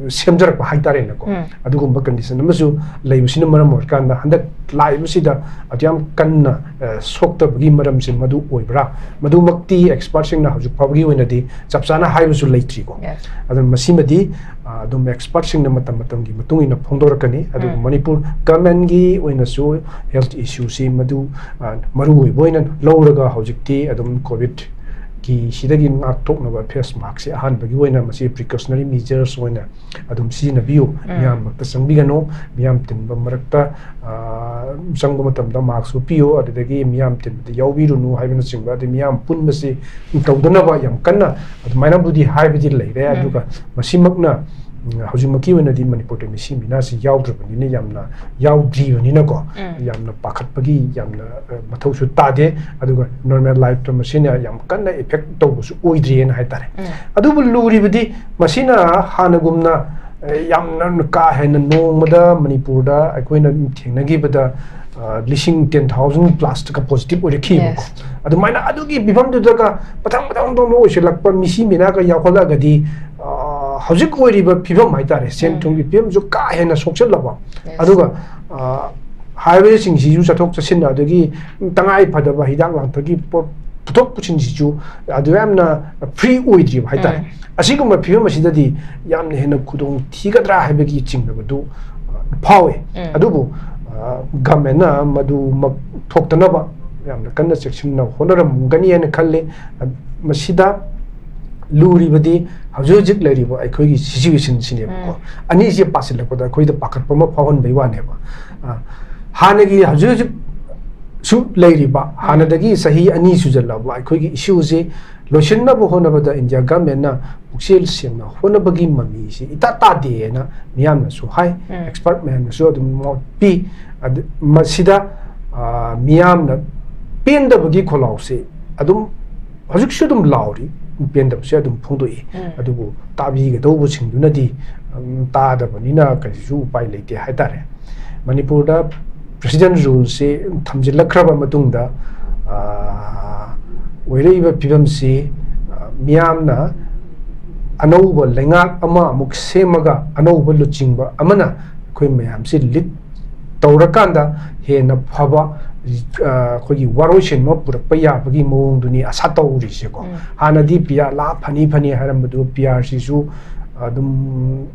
ꯁꯦꯝꯖꯔꯛꯄ ꯍꯥꯏꯇꯥꯔꯦꯅꯦꯀꯣ꯫ ꯎꯝ. ꯑꯗꯨꯒꯨꯝꯕ condition ꯑꯃꯁꯨ ꯂꯩꯕꯁꯤꯅ ꯃꯔꯝ ꯑꯣꯏꯔꯀꯥꯟꯗ ꯍꯟꯗꯛ ꯂꯥꯛꯏꯕꯁꯤꯗ ꯑꯗꯨ ꯌꯥꯝ ꯀꯟꯅ, ꯑ, ꯁꯣꯛꯇꯕꯒꯤ ꯃꯔꯝꯁꯦ ꯃꯗꯨ ꯑꯣꯏꯕ꯭ꯔꯥ? ꯃꯗꯨꯃꯛꯇꯤ expertꯁꯤꯡꯅ ꯍꯧꯖꯤꯛ ꯐꯥꯎꯕꯒꯤ ꯑꯣꯏꯅꯗꯤ ꯆꯞ ꯆꯥꯅ ꯍꯥꯏꯕꯁꯨ ꯂꯩꯇ꯭ꯔꯤꯀꯣ꯫ Yes. ꯑꯗꯨꯅ ꯃꯁꯤꯃꯗꯤ, ꯑ, ꯑꯗꯨꯝ expertꯁꯤꯡꯅ ꯃꯇꯝ ꯃꯇꯝꯒꯤ ꯃꯇꯨꯡ ꯏꯟꯅ ꯐꯣꯡꯗꯣꯔꯛꯀꯅꯤ꯫ ꯑꯗꯨꯒ ꯎꯝ. ꯃꯅꯤꯄꯨꯔ governmentꯀꯤ ꯑꯣꯏꯅꯁꯨ health issueꯁꯤ ꯃꯗꯨ, ꯑ, ꯃꯔꯨ ꯑꯣꯏꯕ ꯑꯣꯏꯅ ꯂꯧꯔꯒ ꯍꯧꯖꯤꯛꯇꯤ ꯑꯗꯨꯝ COVID ꯀꯤ ꯁꯤꯗꯒꯤ ꯉꯥꯛꯊꯣꯛꯅꯕ face maskꯁꯤ ꯑꯍꯥꯟꯕꯒꯤ ꯑꯣꯏꯅ ꯃꯁꯤ precautionary measures ꯑꯣꯏꯅ ꯑꯗꯨꯝ ꯁꯤꯖꯤꯟꯅꯕꯤꯌꯨ꯫ ꯎꯝ. ꯃꯤꯌꯥꯝ ꯃꯔꯛꯇ ꯆꯪꯕꯤꯒꯅꯨ, ꯃꯤꯌꯥꯝ ꯇꯤꯟꯕ ꯃꯔꯛꯇ, ꯑ, ꯆꯪꯕ ꯃꯇꯝꯗ mask ꯎꯞꯄꯤꯌꯨ, ꯑꯗꯨꯗꯒꯤ ꯃꯤꯌꯥꯝ ꯇꯤꯟꯕꯗ ꯌꯥꯎꯕꯤꯔꯨꯅꯨ ꯍꯥꯏꯕꯅꯆꯤꯡꯕ, ꯑꯗꯩ ꯃꯤꯌꯥꯝ ꯄꯨꯟꯕꯁꯤ ꯇꯧꯗꯅꯕ ꯌꯥꯝ ꯀꯟꯅ ꯑꯗꯨꯃꯥꯏꯅꯕꯨꯗꯤ ꯍꯥꯏꯕꯗꯤ ꯂꯩꯔꯦ꯫ ꯎꯝ. ꯑꯗꯨꯒ ꯃꯁꯤꯃꯛꯅ, ꯎꯝ, ꯍꯧꯖꯤꯛꯃꯛꯀꯤ ꯑꯣꯏꯅꯗꯤ ꯃꯅꯤꯄꯨꯔꯗ ꯃꯤꯁꯤ ꯃꯤꯅꯥꯁꯤ ꯌꯥꯎꯗ꯭ꯔꯕꯅꯤꯅ, ꯌꯥꯝꯅ ꯌꯥꯎꯗ꯭ꯔꯤꯕꯅꯤꯅꯀꯣ, ꯎꯝ. ꯌꯥꯝꯅ ꯄꯥꯈꯠꯄꯒꯤ ꯌꯥꯝꯅ, ꯑ, ꯃꯊꯧꯁꯨ ꯇꯥꯗꯦ꯫ ꯑꯗꯨꯒ normal lifeꯇ ꯃꯁꯤꯅ ꯌꯥꯝ ꯀꯟꯅ effect ꯇꯧꯕꯁꯨ ꯑꯣꯏꯗ꯭ꯔꯤꯑꯅ ꯍꯥꯏꯇꯥꯔꯦ꯫ ꯎꯝ. ꯑꯗꯨꯕꯨ ꯂꯨꯔꯤꯕꯗꯤ ꯃꯁꯤꯅ ꯍꯥꯟꯅꯒꯨꯝꯅ, ꯑ, ꯌꯥꯝꯅ ꯀꯥ ꯍꯦꯟꯅ ꯅꯣꯡꯃꯗ ꯃꯅꯤꯄꯨꯔꯗ ꯑꯩꯈꯣꯏꯅ ꯊꯦꯡꯅꯈꯤꯕꯗ, ꯑ, ꯂꯤꯁꯤꯡ ten thousand plusꯀ positive ꯑꯣꯏꯔꯛꯈꯤꯕꯀꯣ꯫ Yes. ꯑꯗꯨꯃꯥꯏꯅ ꯑꯗꯨꯒꯤ ꯐꯤꯕꯝꯗꯨꯗꯒ ꯃꯊꯪ ꯃꯊꯪ ꯃꯊꯪ ꯑꯣꯏꯁꯤꯜꯂꯛꯄ ꯃꯤꯁꯤ ꯃꯤꯅꯥꯒ ꯌꯥꯎꯈꯠꯂꯛꯑꯒꯗꯤ, ꯑ, ꯍꯧꯖꯤꯛ ꯑꯣꯏꯔꯤꯕ ꯐꯤꯕꯝ ꯍꯥꯏꯇꯥꯔꯦ, ꯁꯦꯟ ꯎꯝ. ꯊꯨꯝꯒꯤ ꯐꯤꯕꯝꯁꯨ ꯀꯥ ꯍꯦꯟꯅ ꯁꯣꯛꯆꯜꯂꯕ꯫ Yes. ꯑꯗꯨꯒ, ꯑ, highwayꯁꯤꯡꯁꯤꯁꯨ ꯆꯠꯊꯣꯛ ꯆꯠꯁꯤꯟ ꯑꯗꯒꯤ ꯇꯉꯥꯏ ꯐꯗꯕ ꯍꯤꯗꯥꯛ ꯂꯥꯡꯊꯛꯀꯤ ꯄꯣꯠ ꯄꯨꯊꯣꯛ ꯄꯨꯁꯤꯟꯁꯤꯁꯨ ꯑꯗꯨ ꯌꯥꯝꯅ free ꯑꯣꯏꯗ꯭ꯔꯤꯕ ꯍꯥꯏꯇꯥꯔꯦ꯫ ꯎꯝ. ꯑꯁꯤꯒꯨꯝꯕ ꯐꯤꯕꯝ ꯑꯁꯤꯗꯗꯤ ꯌꯥꯝꯅ ꯍꯦꯟꯅ ꯈꯨꯗꯣꯡ ꯊꯤꯒꯗ꯭ꯔꯥ ꯍꯥꯏꯕꯒꯤ ꯆꯤꯡꯅꯕꯗꯨ, ꯑ, ꯐꯥꯎꯋꯦ꯫ ꯎꯝ. ꯑꯗꯨꯕꯨ, ꯑ, governmentꯅ ꯃꯗꯨꯃꯛ ꯊꯣꯛꯇꯅꯕ ꯌꯥꯝꯅ ꯀꯟꯅ ꯆꯦꯛꯁꯤꯟꯅ ꯍꯣꯠꯅꯔꯝꯒꯅꯤ ꯍꯥꯏꯅ ꯈꯜꯂꯤ꯫ ꯑ, ꯃꯁꯤꯗ ꯂꯨꯔꯤꯕꯗꯤ ꯍꯧꯖꯤꯛ ꯍꯧꯖꯤꯛ ꯂꯩꯔꯤꯕ ꯑꯩꯈꯣꯏꯒꯤ situationꯁꯤꯅꯦꯕꯀꯣ꯫ ꯎꯝ. ꯑꯅꯤꯁꯦ ꯄꯥꯁꯤꯜꯂꯛꯄꯗ ꯑꯩꯈꯣꯏꯗ ꯄꯥꯈꯠꯄ ꯑꯃ ꯐꯥꯎꯍꯟꯕꯩ ꯋꯥꯅꯦꯕ꯫ ꯑ, ꯍꯥꯟꯅꯒꯤ ꯍꯧꯖꯤꯛ ꯍꯧꯖꯤꯛ ꯁꯨ ꯂꯩꯔꯤꯕ, ꯍꯥꯟꯅꯗꯒꯤ ꯆꯍꯤ ꯑꯅꯤ ꯁꯨꯖꯜꯂꯛꯑꯕ ꯑꯩꯈꯣꯏꯒꯤ issueꯁꯦ ꯂꯣꯏꯁꯤꯟꯅꯕ ꯍꯣꯠꯅꯕꯗ India governmentꯅ ꯄꯨꯛꯆꯦꯜ ꯁꯦꯡꯅ ꯍꯣꯠꯅꯕꯒꯤ ꯃꯃꯤꯁꯤ ꯏꯇꯥ ꯇꯥꯗꯦꯅ ꯃꯤꯌꯥꯝꯅꯁꯨ ꯍꯥꯏ, ꯎꯝ. expert ꯃꯌꯥꯝꯅꯁꯨ ꯑꯗꯨꯝ ꯃꯣꯠ ꯄꯤ꯫ ꯑꯗ-, ꯃꯁꯤꯗ, ꯑ, ꯃꯤꯌꯥꯝꯅ ꯄꯦꯟꯗꯕꯒꯤ ꯈꯣꯜꯂꯥꯎꯁꯦ ꯑꯗꯨꯝ ꯍꯧꯖꯤꯛꯁꯨ ꯑꯗꯨꯝ ꯂꯥꯎꯔꯤ, ꯄꯦꯟꯗꯕꯁꯦ ꯑꯗꯨꯝ ꯐꯣꯡꯗꯣꯛꯏ꯫ ꯎꯝ. ꯑꯗꯨꯕꯨ ꯇꯥꯕꯤꯒꯗꯧꯕꯁꯤꯡꯗꯨꯅꯗꯤ, ꯎꯝ, ꯇꯥꯗꯕꯅꯤꯅ ꯀꯔꯤꯁꯨ ꯎꯄꯥꯏ ꯂꯩꯇꯦ ꯍꯥꯏꯇꯥꯔꯦ꯫ ꯃꯅꯤꯄꯨꯔꯗ president ruleꯁꯤ ꯊꯝꯖꯤꯜꯂꯛꯈ꯭ꯔꯕ ꯃꯇꯨꯡꯗ, ꯑ, ꯑꯣꯏꯔꯛꯏꯕ ꯐꯤꯕꯝꯁꯤ, ꯑ, ꯃꯤꯌꯥꯝꯅ ꯑꯅꯧꯕ ꯂꯩꯉꯥꯛ ꯑꯃ ꯑꯃꯨꯛ ꯁꯦꯝꯃꯒ ꯑꯅꯧꯕ ꯂꯨꯆꯤꯡꯕ ꯑꯃꯅ ꯑꯩꯈꯣꯏ ꯃꯌꯥꯝꯁꯤ lead ꯇꯧꯔꯀꯥꯟꯗ ꯍꯦꯟꯅ ꯐꯕ, ꯑ, ꯑꯩꯈꯣꯏꯒꯤ ꯋꯥꯔꯣꯏꯁꯤꯟ ꯑꯃ ꯄꯨꯔꯛꯄ ꯌꯥꯕꯒꯤ ꯃꯑꯣꯡꯗꯨꯅꯤ ꯑꯁꯥ ꯇꯧꯔꯤꯁꯦꯀꯣ꯫ ꯎꯝ. ꯍꯥꯟꯅꯗꯤ PR ꯂꯥꯛ ꯐꯅꯤ ꯐꯅꯤ ꯍꯥꯏꯔꯝꯕꯗꯨ PRꯁꯤꯁꯨ ꯑꯗꯨꯝ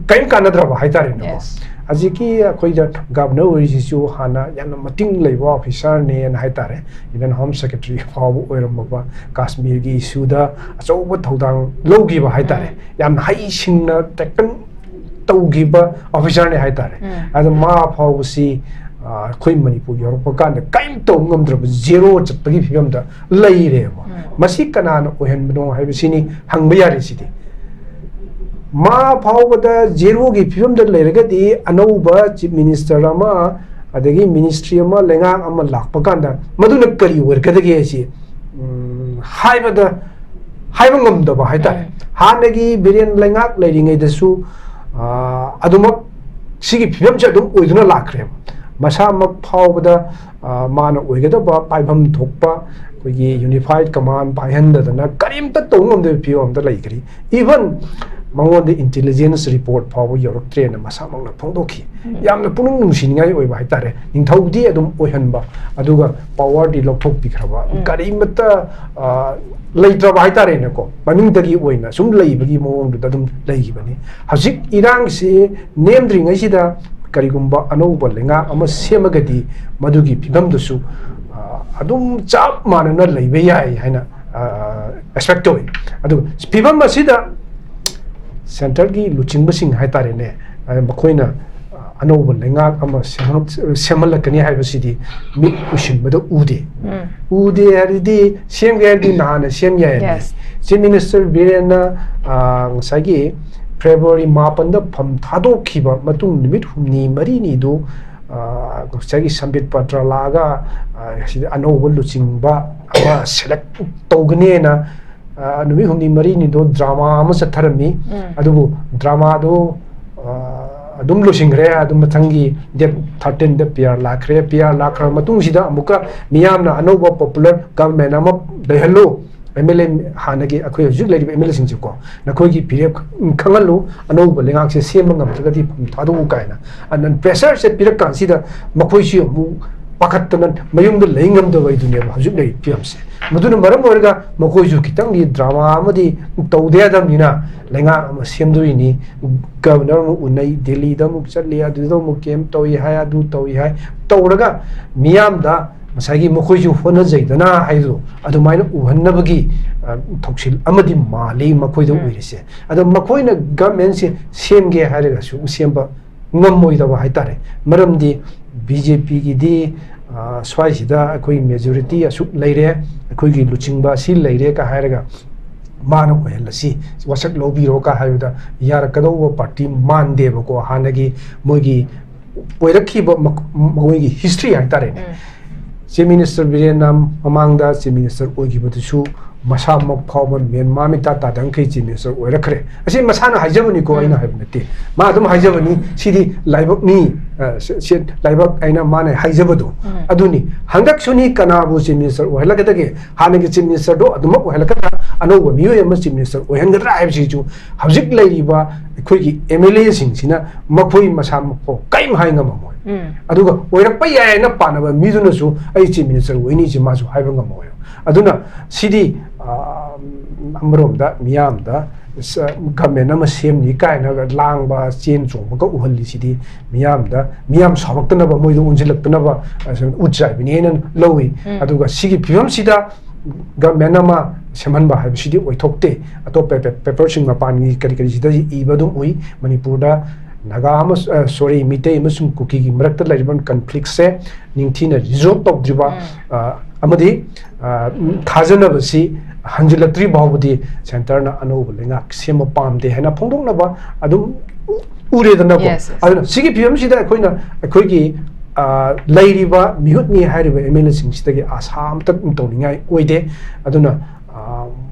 ꯀꯔꯤꯝ ꯀꯥꯟꯅꯗ꯭ꯔꯕ ꯍꯥꯏꯇꯥꯔꯦꯅꯦꯀꯣ꯫ Yes. ꯍꯧꯖꯤꯛꯀꯤ ꯑꯩꯈꯣꯏꯗ governor ꯑꯣꯏꯔꯤꯁꯤꯁꯨ ꯍꯥꯟꯅ ꯌꯥꯝꯅ ꯃꯇꯤꯡ ꯂꯩꯕ officerꯅꯦꯅ ꯍꯥꯏꯇꯥꯔꯦ꯫ Even Home Secretary ꯐꯥꯎꯕ ꯑꯣꯏꯔꯝꯃꯕ, ꯀꯥꯁꯃꯤꯔꯒꯤ issueꯗ ꯑꯆꯧꯕ ꯊꯧꯗꯥꯡ ꯂꯧꯈꯤꯕ ꯍꯥꯏꯇꯥꯔꯦ꯫ ꯎꯝ. ꯌꯥꯝꯅ ꯍꯩꯁꯤꯡꯅ tackle ꯇꯧꯈꯤꯕ officerꯅꯦ ꯍꯥꯏꯇꯥꯔꯦ꯫ ꯎꯝ. ꯑꯗꯣ ꯃꯥ ꯐꯥꯎꯕꯁꯤ, ꯑ, ꯑꯩꯈꯣꯏ ꯃꯅꯤꯄꯨꯔ ꯌꯧꯔꯛꯄ ꯀꯥꯟꯗ ꯀꯔꯤꯝ ꯇꯧꯕ ꯉꯝꯗ꯭ꯔꯕ, zero ꯆꯠꯄꯒꯤ ꯐꯤꯕꯝꯗ ꯂꯩꯔꯦꯕ꯫ ꯎꯝ. ꯃꯁꯤ ꯀꯅꯥꯅ ꯑꯣꯏꯍꯟꯕꯅꯣ ꯍꯥꯏꯕꯁꯤꯅꯤ ꯍꯪꯕ ꯌꯥꯔꯤꯁꯤꯗꯤ꯫ ꯃꯥ ꯐꯥꯎꯕꯗ zeroꯒꯤ ꯐꯤꯕꯝꯗ ꯂꯩꯔꯒꯗꯤ ꯑꯅꯧꯕ chief minister ꯑꯃ, ꯑꯗꯒꯤ ministry ꯑꯃ, ꯂꯩꯉꯥꯛ ꯑꯃ ꯂꯥꯛꯄ ꯀꯥꯟꯗ ꯃꯗꯨꯅ ꯀꯔꯤ ꯑꯣꯏꯔꯛꯀꯗꯒꯦ ꯍꯥꯏꯁꯤ, ꯎꯝ, ꯍꯥꯏꯕꯗ, ꯍꯥꯏꯕ ꯉꯝꯗꯕ ꯍꯥꯏꯇꯥꯔꯦ꯫ ꯎꯝ. ꯍꯥꯟꯅꯒꯤ ꯕꯤꯔꯦꯟ ꯂꯩꯉꯥꯛ ꯂꯩꯔꯤꯉꯩꯗꯁꯨ, ꯑ, ꯑꯗꯨꯃꯛ ꯁꯤꯒꯤ ꯐꯤꯕꯝꯁꯦ ꯑꯗꯨꯝ ꯑꯣꯏꯗꯨꯅ ꯂꯥꯛꯈ꯭ꯔꯦꯕ꯫ ꯃꯁꯥꯃꯛ ꯐꯥꯎꯕꯗ, ꯑ, ꯃꯥꯅ ꯑꯣꯏꯒꯗꯕ ꯄꯥꯏꯐꯝ ꯊꯣꯛꯄ ꯑꯩꯈꯣꯏꯒꯤ unified command ꯄꯥꯏꯍꯟꯗꯗꯅ ꯀꯔꯤꯝꯇ ꯇꯧꯕ ꯉꯝꯗꯕ ꯐꯤꯕꯝ ꯑꯃꯗ ꯂꯩꯈ꯭ꯔꯤ꯫ Even ꯃꯉꯣꯟꯗ intelligence report ꯐꯥꯎꯕ ꯌꯧꯔꯛꯇ꯭ꯔꯦꯅ ꯃꯁꯥꯃꯛꯅ ꯐꯣꯡꯗꯣꯛꯈꯤ꯫ ꯎꯝ. ꯌꯥꯝꯅ ꯄꯨꯛꯅꯤꯡ ꯅꯨꯡꯁꯤꯅꯤꯡꯉꯥꯏ ꯑꯣꯏꯕ ꯍꯥꯏꯇꯥꯔꯦ꯫ ꯅꯤꯡꯊꯧꯗꯤ ꯑꯗꯨꯝ ꯑꯣꯏꯍꯟꯕ, ꯑꯗꯨꯒ powerꯗꯤ ꯂꯧꯊꯣꯛꯄꯤꯈ꯭ꯔꯕ, ꯎꯝ. ꯀꯔꯤꯃꯠꯇ, ꯑ, ꯂꯩꯇ꯭ꯔꯕ ꯍꯥꯏꯇꯥꯔꯦꯅꯦꯀꯣ꯫ ꯃꯃꯤꯡꯗꯒꯤ ꯑꯣꯏꯅ ꯁꯨꯝ ꯂꯩꯕꯒꯤ ꯃꯑꯣꯡꯗꯨꯗ ꯑꯗꯨꯝ ꯂꯩꯈꯤꯕꯅꯤ꯫ ꯍꯧꯖꯤꯛ ꯏꯔꯥꯡꯁꯤ ꯅꯦꯝꯗ꯭ꯔꯤꯉꯩꯁꯤꯗ ꯀꯔꯤꯒꯨꯝꯕ ꯑꯅꯧꯕ ꯂꯩꯉꯥꯛ ꯑꯃ ꯁꯦꯝꯃꯒꯗꯤ ꯃꯗꯨꯒꯤ ꯐꯤꯕꯝꯗꯨꯁꯨ, ꯑ, ꯑꯗꯨꯝ ꯆꯞ ꯃꯥꯟꯅꯅ ꯂꯩꯕ ꯌꯥꯏ ꯍꯥꯏꯅ, ꯑ, expect ꯇꯧꯏ꯫ ꯑꯗꯨꯒ ꯐꯤꯕꯝ ꯑꯁꯤꯗ centreꯒꯤ ꯂꯨꯆꯤꯡꯕꯁꯤꯡ ꯍꯥꯏꯇꯥꯔꯦꯅꯦ, ꯑ, ꯃꯈꯣꯏꯅ, ꯑ, ꯑꯅꯧꯕ ꯂꯩꯉꯥꯛ ꯑꯃ ꯁꯦꯝꯍꯟ-, ꯁꯦꯝꯍꯜꯂꯛꯀꯅꯤ ꯍꯥꯏꯕꯁꯤꯗꯤ ꯃꯤꯠ ꯎꯏꯁꯤꯟꯕꯗ ꯎꯗꯦ꯫ ꯎꯝ. ꯎꯗꯦ ꯍꯥꯏꯔꯗꯤ ꯁꯦꯝꯒꯦ ꯍꯥꯏꯔꯗꯤ ꯅꯍꯥꯟꯅ ꯁꯦꯝ ꯌꯥꯏ꯫ Yes. Chief Minister ꯕꯤꯔꯦꯟꯅ, ꯑ, ꯉꯁꯥꯏꯒꯤ February ꯃꯥꯄꯟꯗ ꯐꯝ ꯊꯥꯗꯣꯛꯈꯤꯕ ꯃꯇꯨꯡ ꯅꯨꯃꯤꯠ ꯍꯨꯝꯅꯤ ꯃꯔꯤꯅꯤꯗꯨ, ꯑ, ꯉꯁꯥꯏꯒꯤ ꯁꯝꯕꯤꯠ ꯄꯇ꯭ꯔ ꯂꯥꯛꯑꯒ, ꯑ, ꯁꯤꯗ ꯑꯅꯧꯕ ꯂꯨꯆꯤꯡꯕ ꯑꯃ ꯁꯦꯂꯦꯛ ꯇꯧꯒꯅꯦꯅ, ꯑ, ꯅꯨꯃꯤꯠ ꯍꯨꯝꯅꯤ ꯃꯔꯤꯅꯤꯗꯣ ꯗ꯭ꯔꯃꯥ ꯑꯃ ꯆꯠꯊꯔꯝꯃꯤ꯫ ꯎꯝ. ꯑꯗꯨꯕꯨ ꯗ꯭ꯔꯃꯥꯗꯣ, ꯑ, ꯑꯗꯨꯝ ꯂꯣꯏꯁꯤꯟꯈ꯭ꯔꯦ꯫ ꯑꯗꯨꯝ ꯃꯊꯪꯒꯤ ꯗꯦꯠ ꯊꯥꯔꯇꯤꯟꯗ ꯄꯤ ꯑꯥꯔ ꯂꯥꯛꯈ꯭ꯔꯦ꯫ ꯄꯤ ꯑꯥꯔ ꯂꯥꯛꯈ꯭ꯔꯕ ꯃꯇꯨꯡꯁꯤꯗ ꯑꯃꯨꯛꯀ ꯃꯤꯌꯥꯝꯅ ꯑꯅꯧꯕ ꯄꯣꯄꯨꯂꯔ ꯒꯚꯔꯟꯃꯦꯟ ꯑꯃ ꯂꯩꯍꯜꯂꯨ, ꯑꯦꯝ ꯑꯦꯜ ꯑꯦ ꯍꯥꯟꯅꯒꯤ ꯑꯩꯈꯣꯏ ꯍꯧꯖꯤꯛ ꯂꯩꯔꯤꯕ ꯑꯦꯝ ꯑꯦꯜ ꯑꯦꯁꯤꯡꯁꯦꯀꯣ, ꯅꯈꯣꯏꯒꯤ ꯐꯤꯔꯦꯞ ꯈꯪꯍꯜꯂꯨ, ꯑꯅꯧꯕ ꯂꯩꯉꯥꯛꯁꯦ ꯁꯦꯝꯕ ꯉꯝꯗ꯭ꯔꯒꯗꯤ ꯐꯝ ꯊꯥꯗꯣꯛꯎ ꯀꯥꯏꯅ꯫ ꯑꯗꯨꯅ ꯄ꯭ꯔꯦꯁꯔꯁꯦ ꯄꯤꯔꯛꯀꯥꯟꯁꯤꯗ ꯃꯈꯣꯏꯁꯨ ꯑꯃꯨꯛ ꯄꯥꯈꯠꯇꯅ ꯃꯌꯨꯝꯗ ꯂꯩ ꯉꯝꯗꯕ ꯍꯥꯏꯗꯨꯅꯦꯕ ꯍꯧꯖꯤꯛ ꯂꯩꯔꯤꯕ ꯐꯤꯕꯝꯁꯦ꯫ ꯃꯗꯨꯅ ꯃꯔꯝ ꯑꯣꯏꯔꯒ ꯃꯈꯣꯏꯁꯨ ꯈꯤꯇꯪꯗꯤ ꯗ꯭ꯔꯃꯥ ꯑꯃꯗꯤ ꯇꯧꯗ ꯌꯥꯗꯕꯅꯤꯅ, ꯂꯩꯉꯥꯛ ꯑꯃ ꯁꯦꯝꯗꯣꯔꯤꯅꯤ, ꯒꯕꯔꯅꯔ ꯑꯃꯨꯛ ꯎꯅꯩ, ꯗꯦꯜꯂꯤꯗ ꯑꯃꯨꯛ ꯆꯠꯂꯤ, ꯑꯗꯨꯗ ꯑꯃꯨꯛ ꯀꯦꯝ ꯇꯧꯏ ꯍꯥꯏ, ꯑꯗꯨ ꯇꯧꯏ ꯍꯥꯏ, ꯇꯧꯔꯒ ꯃꯤꯌꯥꯝꯗ ꯉꯁꯥꯏꯒꯤ ꯃꯈꯣꯏꯁꯨ ꯍꯣꯠꯅꯖꯩꯗꯅ ꯍꯥꯏꯗꯣ ꯑꯗꯨꯃꯥꯏꯅ ꯎꯍꯟꯅꯕꯒꯤ, ꯑ, ꯊꯧꯁꯤꯜ ꯑꯃꯗꯤ ꯃꯥꯜꯂꯤ ꯃꯈꯣꯏꯗ ꯎꯝ. ꯑꯣꯏꯔꯤꯁꯦ꯫ ꯑꯗꯣ ꯃꯈꯣꯏꯅ ꯒꯚꯔꯟꯃꯦꯟꯁꯦ ꯁꯦꯝꯒꯦ ꯍꯥꯏꯔꯒꯁꯨ ꯁꯦꯝꯕ ꯉꯝꯃꯣꯏꯗꯕ ꯍꯥꯏꯇꯥꯔꯦ꯫ ꯃꯔꯝꯗꯤ ꯕꯤ ꯖꯦ ꯄꯤꯒꯤꯗꯤ, ꯑ, ꯁ꯭ꯋꯥꯏꯁꯤꯗ ꯑꯩꯈꯣꯏ ꯃꯦꯖꯣꯔꯤꯇꯤ ꯑꯁꯨꯛ ꯂꯩꯔꯦ, ꯑꯩꯈꯣꯏꯒꯤ ꯂꯨꯆꯤꯡꯕ ꯑꯁꯤ ꯂꯩꯔꯦ ꯀ ꯍꯥꯏꯔꯒ ꯃꯥꯅ ꯑꯣꯏꯍꯜꯂꯁꯤ, ꯋꯥꯁꯛ ꯂꯧꯕꯤꯔꯣ ꯀ ꯍꯥꯏꯕꯗ ꯌꯥꯔꯛꯀꯗꯧꯕ ꯄꯥꯔꯇꯤ ꯃꯥꯟꯗꯦꯕꯀꯣ꯫ ꯍꯥꯟꯅꯒꯤ ꯃꯣꯏꯒꯤ ꯑꯣꯏꯔꯛꯈꯤꯕ ꯃꯛ-, ꯃꯈꯣꯏꯒꯤ ꯍꯤꯁꯇ꯭ꯔꯤ ꯍꯥꯏꯇꯥꯔꯦꯅꯦ꯫ ꯎꯝ. ꯆꯤꯐ ꯃꯤꯅꯤꯁꯇꯔ ꯕꯤꯔꯦꯟꯅ ꯃꯃꯥꯡꯗ ꯆꯤꯐ ꯃꯤꯅꯤꯁꯇꯔ ꯑꯣꯏꯈꯤꯕꯗꯨꯁꯨ ꯃꯁꯥꯃꯛ ꯐꯥꯎꯕ ꯃꯦꯟ ꯃꯥ ꯃꯤꯇꯥ ꯇꯥꯗꯉꯩ ꯆꯤꯐ ꯃꯤꯅꯤꯁꯇꯔ ꯑꯣꯏꯔꯛꯈ꯭ꯔꯦ꯫ ꯑꯁꯤ ꯃꯁꯥꯅ ꯍꯥꯏꯖꯕꯅꯤꯀꯣ, ꯎꯝ. ꯑꯩꯅ ꯍꯥꯏꯕ ꯅꯠꯇꯦ꯫ ꯃꯥ ꯑꯗꯨꯝ ꯍꯥꯏꯖꯕꯅꯤ, ꯁꯤꯗꯤ ꯂꯥꯏꯕꯛꯅꯤ, ꯑ, ꯁꯤ, ꯁꯤ ꯂꯥꯏꯕꯛ ꯍꯥꯏꯅ ꯃꯥꯅ ꯍꯥꯏꯖꯕꯗꯣ ꯎꯝ. ꯑꯗꯨꯅꯤ꯫ ꯍꯟꯗꯛꯁꯨꯅꯤ ꯀꯅꯥꯕꯨ ꯆꯤꯐ ꯃꯤꯅꯤꯁꯇꯔ ꯑꯣꯏꯍꯜꯂꯛꯀꯗꯒꯦ? ꯍꯥꯟꯅꯒꯤ ꯆꯤꯐ ꯃꯤꯅꯤꯁꯇꯔꯗꯣ ꯑꯗꯨꯃꯛ ꯑꯣꯏꯍꯜꯂꯛꯀꯗ꯭ꯔꯥ? ꯑꯅꯧꯕ ꯃꯤꯑꯣꯏ ꯑꯃ ꯆꯤꯐ ꯃꯤꯅꯤꯁꯇꯔ ꯑꯣꯏꯍꯟꯒꯗ꯭ꯔꯥ ꯍꯥꯏꯕꯁꯤꯁꯨ ꯍꯧꯖꯤꯛ ꯂꯩꯔꯤꯕ ꯑꯩꯈꯣꯏꯒꯤ ꯑꯦꯝ ꯑꯦꯜ ꯑꯦꯁꯤꯡꯁꯤꯅ ꯃꯈꯣꯏ ꯃꯁꯥꯃꯛꯐꯥꯎ ꯀꯔꯤꯝ ꯍꯥꯏ ꯉꯝꯃꯝꯃꯣꯏ꯫ ꯎꯝ. ꯑꯗꯨꯒ ꯑꯣꯏꯔꯛꯄ ꯌꯥꯏꯅ ꯄꯥꯅꯕ ꯃꯤꯗꯨꯅꯁꯨ ꯑꯩ ꯆꯤꯐ ꯃꯤꯅꯤꯁꯇꯔ ꯑꯣꯏꯅꯤꯁꯦ ꯃꯥꯁꯨ ꯍꯥꯏꯕ ꯉꯝꯃꯣꯏ꯫ ꯑꯗꯨꯅ ꯁꯤꯗꯤ, ꯑ, ꯑꯃꯔꯣꯝꯗ ꯃꯤꯌꯥꯝꯗ ꯁ-, ꯒꯚꯔꯟꯃꯦꯟ ꯑꯃ ꯁꯦꯝꯅꯤ ꯀꯥꯏꯅꯒ ꯂꯥꯡꯕ, ꯆꯦꯟ ꯆꯣꯡꯕꯒ ꯎꯍꯜꯂꯤꯁꯤꯗꯤ ꯃꯤꯌꯥꯝꯗ, ꯃꯤꯌꯥꯝ ꯁꯥꯎꯔꯛꯇꯅꯕ, ꯃꯣꯏꯗ ꯑꯣꯟꯁꯤꯜꯂꯛꯇꯅꯕ, ꯑ, ꯎꯠ ꯆꯥꯏꯕꯅꯦꯅ ꯂꯧꯏ꯫ ꯎꯝ. ꯑꯗꯨꯒ ꯁꯤꯒꯤ ꯐꯤꯕꯝꯁꯤꯗ ꯒꯚꯔꯟꯃꯦꯟ ꯑꯃ ꯁꯦꯝꯍꯟꯕ ꯍꯥꯏꯕꯁꯤꯗꯤ ꯑꯣꯏꯊꯣꯛꯇꯦ꯫ ꯑꯇꯣꯞꯄ ꯄꯦ-, ꯄꯦꯄꯔꯁꯤꯡ ꯃꯄꯥꯟꯒꯤ ꯀꯔꯤ ꯀꯔꯤꯁꯤꯗ ꯏꯕ ꯑꯗꯨꯝ ꯎꯏ꯫ ꯃꯅꯤꯄꯨꯔꯗ ꯅꯥꯒꯥ ꯑꯃ, ꯑ, ꯁꯣꯔꯤ, ꯃꯤꯇꯩ ꯑꯃꯁꯨꯡ ꯀꯨꯀꯤꯒꯤ ꯃꯔꯛꯇ ꯂꯩꯔꯤꯕ ꯀꯟꯐ꯭ꯂꯤꯛꯁꯦ ꯅꯤꯡꯊꯤꯅ ꯔꯤꯖꯣꯜꯕ ꯇꯧꯗ꯭ꯔꯤꯕ, ꯎꯝ. ꯑ, ꯑꯃꯗꯤ, ꯑ, ꯊꯥꯖꯅꯕꯁꯤ ꯍꯟꯖꯤꯜꯂꯛꯇ꯭ꯔꯤ ꯐꯥꯎꯕꯗꯤ ꯁꯦꯟꯇꯔꯅ ꯑꯅꯧꯕ ꯂꯩꯉꯥꯛ ꯁꯦꯝꯕ ꯄꯥꯝꯗꯦ ꯍꯥꯏꯅ ꯐꯣꯡꯗꯣꯛꯅꯕ ꯑꯗꯨꯝ ꯎ-, ꯎꯔꯦꯗꯅꯀꯣ꯫ Yes, yes. ꯑꯗꯨꯅ ꯁꯤꯒꯤ ꯐꯤꯕꯝꯁꯤꯗ ꯑꯩꯈꯣꯏꯅ, ꯑꯩꯈꯣꯏꯒꯤ ꯑ, ꯂꯩꯔꯤꯕ ꯃꯤꯍꯨꯠꯅꯤ ꯍꯥꯏꯔꯤꯕ ꯑꯦꯝ ꯑꯦꯜ ꯑꯦꯁꯤꯡꯁꯤꯗꯒꯤ ꯑꯥꯁꯥ ꯑꯃꯇ ꯇꯧꯅꯤꯡꯉꯥꯏ ꯑꯣꯏꯗꯦ꯫ ꯑꯗꯨꯅ, ꯑ,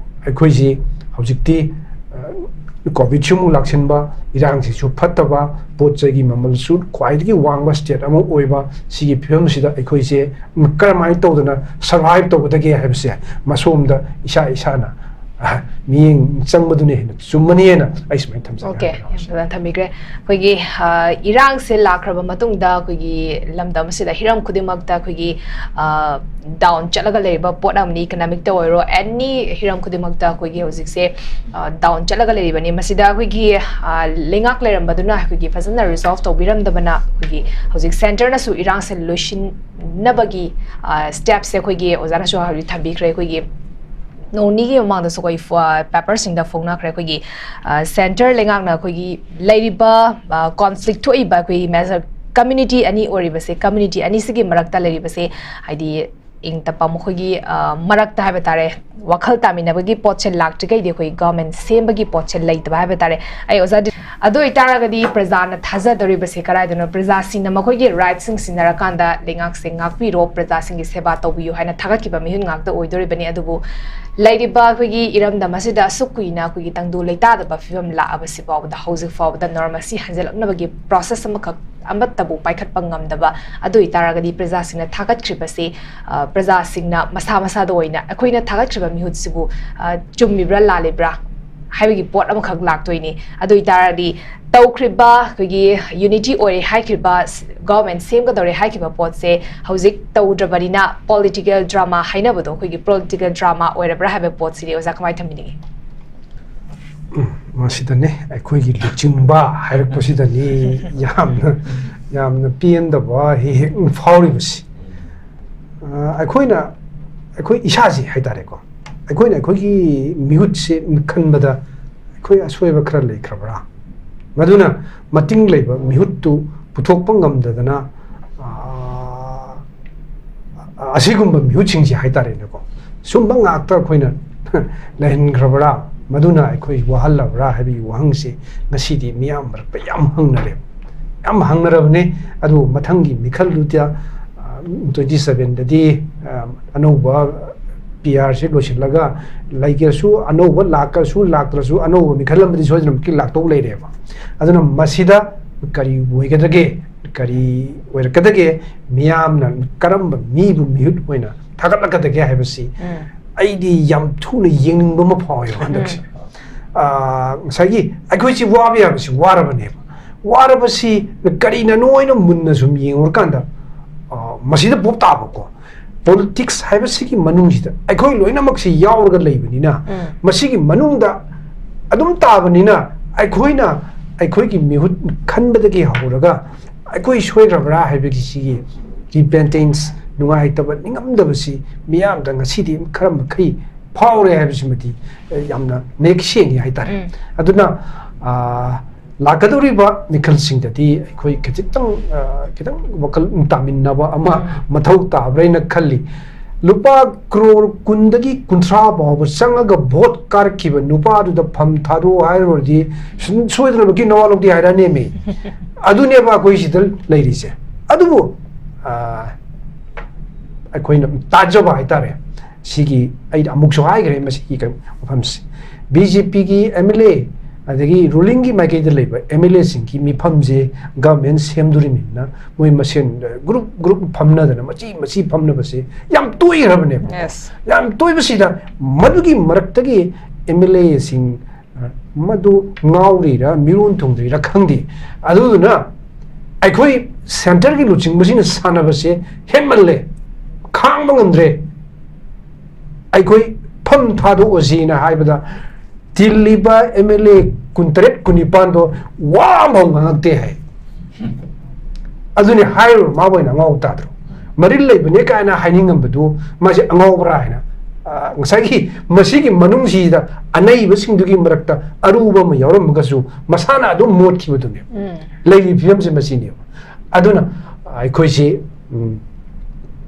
ꯑꯩꯈꯣꯏꯁꯤ ꯍꯧꯖꯤꯛꯇꯤ, ꯑ, ꯀꯣꯚꯤꯗꯁꯨ ꯑꯃꯨꯛ ꯂꯥꯛꯁꯤꯟꯕ, ꯏꯔꯥꯡꯁꯤꯁꯨ ꯐꯠꯇꯕ, ꯄꯣꯠ ꯆꯩꯒꯤ ꯃꯃꯜꯁꯨ ꯈ꯭ꯋꯥꯏꯗꯒꯤ ꯋꯥꯡꯕ ꯁ꯭ꯇꯦꯠ ꯑꯃ ꯑꯣꯏꯕ, ꯁꯤꯒꯤ ꯐꯤꯕꯝꯁꯤꯗ ꯑꯩꯈꯣꯏꯁꯦ ꯀꯔꯝꯍꯥꯏꯅ ꯇꯧꯗꯅ ꯁꯔꯚꯥꯏꯚ ꯇꯧꯒꯗꯒꯦ ꯍꯥꯏꯕꯁꯦ ꯃꯁꯣꯝꯗ ꯏꯁꯥ ꯏꯁꯥꯅ, ꯑ, ꯃꯤꯠꯌꯦꯡ ꯆꯪꯕꯗꯨꯅ ꯍꯦꯟꯅ ꯆꯨꯝꯃꯅꯤꯅ ꯑꯩ ꯁꯨꯃꯥꯏꯅ ꯊꯝꯖꯒꯦ꯫ ꯑꯣꯀꯦ, ꯌꯥꯝ ꯐꯖꯅ ꯊꯝꯕꯤꯈ꯭ꯔꯦ꯫ ꯑꯩꯈꯣꯏꯒꯤ, ꯑ, ꯏꯔꯥꯡꯁꯦ ꯂꯥꯛꯈ꯭ꯔꯕ ꯃꯇꯨꯡꯗ ꯑꯩꯈꯣꯏꯒꯤ ꯂꯝꯗꯝ ꯑꯁꯤꯗ ꯍꯤꯔꯝ ꯈꯨꯗꯤꯡꯃꯛꯇ ꯑꯩꯈꯣꯏꯒꯤ, ꯑ, ꯗꯥꯎꯟ ꯆꯠꯂꯒ ꯂꯩꯔꯤꯕ ꯄꯣꯠ ꯑꯃꯅꯤ꯫ ꯏꯀꯅꯣꯃꯤꯛꯇ ꯑꯣꯏꯔꯣ, ꯑꯦꯅꯤ ꯍꯤꯔꯝ ꯈꯨꯗꯤꯡꯃꯛꯇ ꯑꯩꯈꯣꯏꯒꯤ ꯍꯧꯖꯤꯛꯁꯦ, ꯑ, ꯗꯥꯎꯟ ꯆꯠꯂꯒ ꯂꯩꯔꯤꯕꯅꯤ꯫ ꯃꯁꯤꯗ ꯑꯩꯈꯣꯏꯒꯤ, ꯑ, ꯂꯩꯉꯥꯛ ꯂꯩꯔꯝꯕꯗꯨꯅ ꯑꯩꯈꯣꯏꯒꯤ ꯐꯖꯅ ꯔꯤꯖꯣꯜꯚ ꯇꯧꯕꯤꯔꯝꯗꯕꯅ ꯑꯩꯈꯣꯏꯒꯤ ꯍꯧꯖꯤꯛ ꯁꯦꯟꯇꯔꯅꯁꯨ ꯏꯔꯥꯡꯁꯦ ꯂꯣꯏꯁꯤꯟꯅꯕꯒꯤ, ꯑ, ꯁ꯭ꯇꯦꯞꯁꯦ ꯑꯩꯈꯣꯏꯒꯤ ꯑꯣꯖꯥꯅꯁꯨ ꯍꯧꯖꯤꯛ ꯊꯝꯕꯤꯈ꯭ꯔꯦ꯫ ꯑꯩꯈꯣꯏꯒꯤ ꯅꯣꯡ ꯅꯤꯒꯤ ꯃꯃꯥꯡꯗꯁꯨ ꯑꯩꯈꯣꯏ ꯐ-, ꯄꯦꯄꯔꯁꯤꯡꯗ ꯐꯣꯡꯅꯈ꯭ꯔꯦ꯫ ꯑꯩꯈꯣꯏꯒꯤ, ꯑ, ꯁꯦꯟꯇꯔ ꯂꯩꯉꯥꯛꯅ ꯑꯩꯈꯣꯏꯒꯤ ꯂꯩꯔꯤꯕ, ꯑ, ꯀꯣꯟꯐ꯭ꯂꯤꯛ ꯊꯣꯛꯏꯕ ꯑꯩꯈꯣꯏꯒꯤ ꯃꯦꯖꯔ ꯀꯝꯃ꯭ꯌꯨꯅꯤꯇꯤ ꯑꯅꯤ ꯑꯣꯏꯔꯤꯕꯁꯦ, ꯀꯝꯃ꯭ꯌꯨꯅꯤꯇꯤ ꯑꯅꯤꯁꯤꯒꯤ ꯃꯔꯛꯇ ꯂꯩꯔꯤꯕꯁꯦ, ꯍꯥꯏꯗꯤ ꯏꯪ ꯇꯞꯄ ꯃꯈꯣꯏꯒꯤ, ꯑ, ꯃꯔꯛꯇ ꯍꯥꯏꯕ ꯇꯥꯔꯦ, ꯋꯥꯈꯜ ꯇꯥꯃꯤꯟꯅꯕꯒꯤ ꯄꯣꯠꯁꯦ ꯂꯥꯛꯇ꯭ꯔꯤꯈꯩꯗꯤ ꯑꯩꯈꯣꯏ ꯒꯚꯔꯟꯃꯦꯟ ꯁꯦꯝꯕꯒꯤ ꯄꯣꯠꯁꯦ ꯂꯩꯇꯕ ꯍꯥꯏꯕ ꯇꯥꯔꯦ꯫ ꯑꯩ ꯑꯣꯖꯥ ꯗꯤ-, ꯑꯗꯨ ꯑꯣꯏꯇꯥꯔꯒꯗꯤ ꯄ꯭ꯔꯖꯥꯅ ꯊꯥꯖꯗꯧꯔꯤꯕꯁꯦ ꯀꯗꯥꯏꯗꯅꯣ? ꯄ꯭ꯔꯖꯥꯁꯤꯡꯅ ꯃꯈꯣꯏꯒꯤ ꯔꯥꯏꯠꯁꯤꯡ ꯁꯤꯟꯅꯔꯀꯥꯟꯗ ꯂꯩꯉꯥꯛꯁꯦ ꯉꯥꯛꯄꯤꯔꯣ, ꯄ꯭ꯔꯖꯥꯁꯤꯡꯒꯤ ꯁꯦꯕꯥ ꯇꯧꯕꯤꯌꯨ ꯍꯥꯏꯅ ꯊꯥꯒꯠꯈꯤꯕ ꯃꯤꯍꯨꯠ ꯉꯥꯛꯇ ꯑꯣꯏꯗꯣꯔꯤꯕꯅꯤ꯫ ꯑꯗꯨꯕꯨ ꯂꯩꯔꯤꯕ ꯑꯩꯈꯣꯏꯒꯤ ꯏꯔꯝꯗꯝ ꯑꯁꯤꯗ ꯑꯁꯨꯛ ꯀꯨꯏꯅ ꯑꯩꯈꯣꯏꯒꯤ ꯇꯪꯗꯨ ꯂꯩꯇꯥꯗꯕ ꯐꯤꯕꯝ ꯂꯥꯛꯑꯕꯁꯤ ꯐꯥꯎꯕꯗ, ꯍꯧꯖꯤꯛ ꯐꯥꯎꯕꯗ ꯅꯣꯔꯝ ꯑꯁꯤ ꯍꯟꯖꯤꯜꯂꯛꯅꯕꯒꯤ ꯄ꯭ꯔꯣꯁꯦꯁ ꯑꯃꯈꯛ ꯑꯃꯠꯇꯕꯨ ꯄꯥꯏꯈꯠꯄ ꯉꯝꯗꯕ꯫ ꯑꯗꯨ ꯑꯣꯏꯇꯥꯔꯒꯗꯤ ꯄ꯭ꯔꯖꯥꯁꯤꯡꯅ ꯊꯥꯒꯠꯈ꯭ꯔꯤꯕꯁꯤ, ꯑ, ꯄ꯭ꯔꯖꯥꯁꯤꯡꯅ ꯃꯁꯥ ꯃꯁꯥꯗ ꯑꯣꯏꯅ ꯑꯩꯈꯣꯏꯅ ꯊꯥꯒꯠꯈ꯭ꯔꯤꯕ ꯃꯤꯍꯨꯠꯁꯤꯕꯨ, ꯑ, ꯆꯨꯝꯃꯤꯕ꯭ꯔꯥ ꯂꯥꯜꯂꯤꯕ꯭ꯔꯥ ꯍꯥꯏꯕꯒꯤ ꯄꯣꯠ ꯑꯃꯈꯛ ꯂꯥꯛꯇꯣꯏꯅꯤ꯫ ꯑꯗꯨ ꯑꯣꯏꯇꯥꯔꯗꯤ ꯇꯧꯈ꯭ꯔꯤꯕ ꯑꯩꯈꯣꯏꯒꯤ ꯌꯨꯅꯤꯇꯤ ꯑꯣꯏꯔꯦ ꯍꯥꯏꯈ꯭ꯔꯤꯕ, ꯒꯚꯔꯟꯃꯦꯟ ꯁꯦꯝꯒꯗꯧꯔꯦ ꯍꯥꯏꯈꯤꯕ ꯄꯣꯠꯁꯦ ꯍꯧꯖꯤꯛ ꯇꯧꯗ꯭ꯔꯕꯅꯤꯅ ꯄꯣꯂꯤꯇꯤꯀꯦꯜ ꯗ꯭ꯔꯃꯥ ꯍꯥꯏꯅꯕꯗꯣ, ꯑꯩꯈꯣꯏꯒꯤ ꯄꯣꯂꯤꯇꯤꯀꯦꯜ ꯗ꯭ꯔꯃꯥ ꯑꯣꯏꯔꯕ꯭ꯔꯥ ꯍꯥꯏꯕ ꯄꯣꯠꯁꯤꯗꯤ ꯑꯣꯖꯥ ꯀꯃꯥꯏꯅ ꯊꯝꯕꯤꯅꯤꯡꯉꯤ? ꯎꯝ, ꯃꯁꯤꯗꯅꯦ ꯑꯩꯈꯣꯏꯒꯤ ꯂꯨꯆꯤꯡꯕ ꯍꯥꯏꯔꯛꯄꯁꯤꯗꯅꯤ ꯌꯥꯝꯅ, ꯌꯥꯝꯅ ꯄꯦꯟꯗꯕ ꯍꯦꯛ ꯍꯦꯛ ꯐꯥꯎꯔꯤꯕꯁꯤ꯫ ꯑ, ꯑꯩꯈꯣꯏꯅ, ꯑꯩꯈꯣꯏ ꯏꯁꯥꯁꯤ ꯍꯥꯏꯇꯥꯔꯦꯀꯣ, ꯑꯩꯈꯣꯏꯅ ꯑꯩꯈꯣꯏꯒꯤ ꯃꯤꯍꯨꯠꯁꯦ ꯈꯟꯕꯗ ꯑꯩꯈꯣꯏ ꯑꯁꯣꯏꯕ ꯈꯔ ꯂꯩꯈ꯭ꯔꯕ꯭ꯔꯥ? ꯃꯗꯨꯅ ꯃꯇꯤꯡ ꯂꯩꯕ ꯃꯤꯍꯨꯠꯇꯨ ꯄꯨꯊꯣꯛꯄ ꯉꯝꯗꯗꯅ, ꯑ, ꯑꯁꯤꯒꯨꯝꯕ ꯃꯤꯍꯨꯠꯁꯤꯡꯁꯦ ꯍꯥꯏꯇꯥꯔꯦꯅꯦꯀꯣ, ꯁꯨꯝꯕ ꯉꯥꯛꯇ ꯑꯩꯈꯣꯏꯅ ꯂꯩꯍꯟꯈ꯭ꯔꯕ꯭ꯔꯥ? ꯃꯗꯨꯅ ꯑꯩꯈꯣꯏ ꯋꯥꯍꯜꯂꯕ꯭ꯔꯥ ꯍꯥꯏꯕꯒꯤ ꯋꯥꯍꯪꯁꯤ ꯉꯁꯤꯗꯤ ꯃꯤꯌꯥꯝ ꯃꯔꯛꯇ ꯌꯥꯝ ꯍꯪꯅꯔꯦ꯫ ꯌꯥꯝ ꯍꯪꯅꯔꯕꯅꯦ꯫ ꯑꯗꯨ ꯃꯊꯪꯒꯤ ꯃꯤꯈꯜꯗꯨꯗ, ꯇ꯭ꯋꯦꯟꯇꯤ ꯁꯚꯦꯟꯗꯗꯤ ꯑꯅꯧꯕ ꯄꯤ ꯑꯥꯔꯁꯤ ꯂꯣꯏꯁꯤꯜꯂꯒ ꯂꯩꯒꯦꯁꯨ, ꯑꯅꯧꯕ ꯂꯥꯛꯀꯁꯨ ꯂꯥꯛꯇ꯭ꯔꯁꯨ, ꯑꯅꯧꯕ ꯃꯤꯈꯜ ꯑꯃꯗꯤ ꯁꯣꯏꯗꯅꯃꯛꯀꯤ ꯂꯥꯛꯇꯧ ꯂꯩꯔꯦꯕ꯫ ꯑꯗꯨꯅ ꯃꯁꯤꯗ ꯀꯔꯤ ꯑꯣꯏꯒꯗꯒꯦ, ꯀꯔꯤ ꯑꯣꯏꯔꯛꯀꯗꯒꯦ, ꯃꯤꯌꯥꯝꯅ ꯀꯔꯝꯕ ꯃꯤꯕꯨ ꯃꯤꯍꯨꯠ ꯑꯣꯏꯅ ꯊꯥꯒꯠꯂꯛꯀꯗꯒꯦ ꯍꯥꯏꯕꯁꯤ ꯑꯩꯗꯤ ꯌꯥꯝ ꯊꯨꯅ ꯌꯦꯡꯅꯤꯡꯕ ꯑꯃ ꯐꯥꯎꯋꯦꯕ ꯍꯟꯗꯛꯁꯦ꯫ ꯉꯁꯥꯏꯒꯤ ꯑꯩꯈꯣꯏꯁꯤ ꯋꯥꯕ ꯌꯥꯕꯁꯤ ꯋꯥꯔꯕꯅꯦꯕ꯫ ꯋꯥꯔꯕꯁꯤ ꯀꯔꯤꯅꯅꯣ ꯍꯥꯏꯅ ꯃꯨꯟꯅ ꯁꯨꯝ ꯌꯦꯡꯉꯨꯔꯀꯥꯟꯗ, ꯃꯁꯤꯗ ꯄꯣꯞ ꯇꯥꯕꯀꯣ, ꯄꯣꯂꯤꯇꯤꯛꯁ ꯍꯥꯏꯕꯁꯤꯒꯤ ꯃꯅꯨꯡꯁꯤꯗ ꯑꯩꯈꯣꯏ ꯂꯣꯏꯅꯃꯛꯁꯤ ꯌꯥꯎꯔꯒ ꯂꯩꯕꯅꯤꯅ, ꯃꯁꯤꯒꯤ ꯃꯅꯨꯡꯗ ꯑꯗꯨꯝ ꯇꯥꯕꯅꯤꯅ, ꯑꯩꯈꯣꯏꯅ ꯑꯩꯈꯣꯏꯒꯤ ꯃꯤꯍꯨꯠ ꯈꯟꯕꯗꯒꯤ ꯍꯧꯔꯒ ꯑꯩꯈꯣꯏ ꯁꯣꯏꯈ꯭ꯔꯕ꯭ꯔꯥ ꯍꯥꯏꯕꯒꯤ ꯁꯤꯒꯤ ꯔꯤꯄꯦꯟꯇꯦꯟꯁ, ꯅꯨꯡꯉꯥꯏꯇꯕ, ꯅꯤꯡꯉꯝꯗꯕꯁꯤ ꯃꯤꯌꯥꯝꯗ ꯉꯁꯤꯗꯤ ꯈꯔ ꯃꯈꯩ ꯐꯥꯎꯔꯦ ꯍꯥꯏꯕꯁꯤꯃꯗꯤ ꯌꯥꯝꯅ ꯃꯌꯦꯛ ꯁꯦꯡꯉꯤ ꯍꯥꯏꯇꯥꯔꯦ꯫ ꯑꯗꯨꯅ ꯂꯥꯛꯀꯗꯧꯔꯤꯕ ꯃꯤꯈꯜꯁꯤꯡꯗꯗꯤ ꯑꯩꯈꯣꯏ ꯈꯖꯤꯛꯇꯪ, ꯈꯤꯇꯪ ꯋꯥꯈꯜ ꯇꯥꯃꯤꯟꯅꯕ ꯑꯃ ꯃꯊꯧ ꯇꯥꯕ꯭ꯔꯥ ꯍꯥꯏꯅ ꯈꯜꯂꯤ꯫ ꯂꯨꯄꯥ ꯀ꯭ꯔꯣꯔ ꯀꯨꯟꯗꯒꯤ ꯀꯨꯟꯊ꯭ꯔꯥ ꯐꯥꯎꯕ ꯆꯪꯉꯒ ꯚꯣꯠ ꯀꯥꯔꯛꯈꯤꯕ ꯅꯨꯄꯥꯗꯨꯗ ꯐꯝ ꯊꯥꯗꯣꯛꯑꯣ ꯍꯥꯏꯔꯨꯔꯗꯤ ꯁꯣꯏꯗꯅꯃꯛꯀꯤ ꯅꯋꯥ ꯂꯧꯗꯦ ꯍꯥꯏꯔꯛꯑꯅꯦꯃꯤ꯫ ꯑꯗꯨꯅꯦꯕ ꯑꯩꯈꯣꯏ ꯁꯤꯗ ꯂꯩꯔꯤꯁꯦ꯫ ꯑꯗꯨꯕꯨ ꯑꯩꯈꯣꯏꯅ ꯇꯥꯖꯕ ꯍꯥꯏꯇꯥꯔꯦ꯫ ꯁꯤꯒꯤ ꯑꯩ ꯑꯃꯨꯛꯁꯨ ꯍꯥꯏꯈ꯭ꯔꯦ, ꯃꯁꯤꯒꯤ ꯀꯩꯅꯣ ꯃꯐꯝꯁꯦ, ꯕꯤ ꯖꯦ ꯄꯤꯒꯤ ꯑꯦꯝ ꯑꯦꯜ ꯑꯦ ꯑꯗꯒꯤ ꯔꯨꯂꯤꯡꯒꯤ ꯃꯥꯏꯀꯩꯗ ꯂꯩꯕ ꯑꯦꯝ ꯑꯦꯜ ꯑꯦꯁꯤꯡꯒꯤ ꯃꯤꯐꯝꯁꯦ ꯒꯚꯔꯟꯃꯦꯟ ꯁꯦꯝꯗꯣꯔꯤꯕꯅꯤꯅ ꯃꯣꯏ ꯃꯁꯦꯟ ꯒ꯭ꯔꯨꯞ ꯒ꯭ꯔꯨꯞ ꯐꯝꯅꯗꯅ ꯃꯆꯤ ꯃꯆꯤ ꯐꯝꯅꯕꯁꯦ ꯌꯥꯝ ꯇꯣꯏꯈ꯭ꯔꯕꯅꯦꯕ꯫ ꯌꯥꯝ ꯇꯣꯏꯕꯁꯤꯗ ꯃꯗꯨꯒꯤ ꯃꯔꯛꯇꯒꯤ ꯑꯦꯝ ꯑꯦꯜ ꯑꯦꯁꯤꯡ ꯃꯗꯨ ꯉꯥꯎꯔꯤꯔꯥ ꯃꯤꯔꯣꯟ ꯊꯨꯡꯗ꯭ꯔꯤꯔꯥ ꯈꯪꯗꯦ꯫ ꯑꯗꯨꯗꯨꯅ ꯑꯩꯈꯣꯏ ꯁꯦꯟꯇꯔꯒꯤ ꯂꯨꯆꯤꯡꯕꯁꯤꯡꯅ ꯁꯥꯟꯅꯕꯁꯦ ꯍꯦꯟꯃꯜꯂꯦ, ꯈꯥꯡꯕ ꯉꯝꯗ꯭ꯔꯦ꯫ ꯑꯩꯈꯣꯏ ꯐꯝ ꯊꯥꯗꯣꯛꯑꯁꯤꯅ ꯍꯥꯏꯕꯗ ꯇꯤꯜꯂꯤꯕ ꯑꯦꯝ ꯑꯦꯜ ꯑꯦ ꯀꯨꯟꯇꯔꯦꯠ ꯀꯨꯟꯅꯤꯄꯥꯟꯗꯣ ꯋꯥ ꯑꯃꯐꯥꯎ ꯉꯥꯡꯉꯛꯇꯦ ꯍꯥꯏ꯫ ꯑꯗꯨꯅꯤ ꯍꯥꯏꯔꯨꯔ ꯃꯥꯕꯨ ꯑꯣꯏꯅ ꯑꯉꯥꯎꯕ ꯇꯥꯗ꯭ꯔꯣ? ꯃꯔꯤꯜ ꯂꯩꯕꯅꯦ ꯀꯥꯏꯅ ꯍꯥꯏꯅꯤꯡꯉꯝꯕꯗꯨ ꯃꯥꯁꯦ ꯑꯉꯥꯎꯕ꯭ꯔꯥ ꯍꯥꯏꯅ, ꯉꯁꯥꯏꯒꯤ ꯃꯁꯤꯒꯤ ꯃꯅꯨꯡꯁꯤꯗ ꯑꯅꯩꯕꯁꯤꯡꯗꯨꯒꯤ ꯃꯔꯛꯇ ꯑꯔꯨꯕ ꯑꯃ ꯌꯥꯎꯔꯝꯃꯒꯁꯨ ꯃꯁꯥꯅ ꯑꯗꯨꯝ ꯃꯣꯠꯈꯤꯕꯗꯨꯅꯦꯕ꯫ ꯂꯩꯔꯤꯕ ꯐꯤꯕꯝꯁꯦ ꯃꯁꯤꯅꯦꯕ꯫ ꯑꯗꯨꯅ ꯑꯩꯈꯣꯏꯁꯤ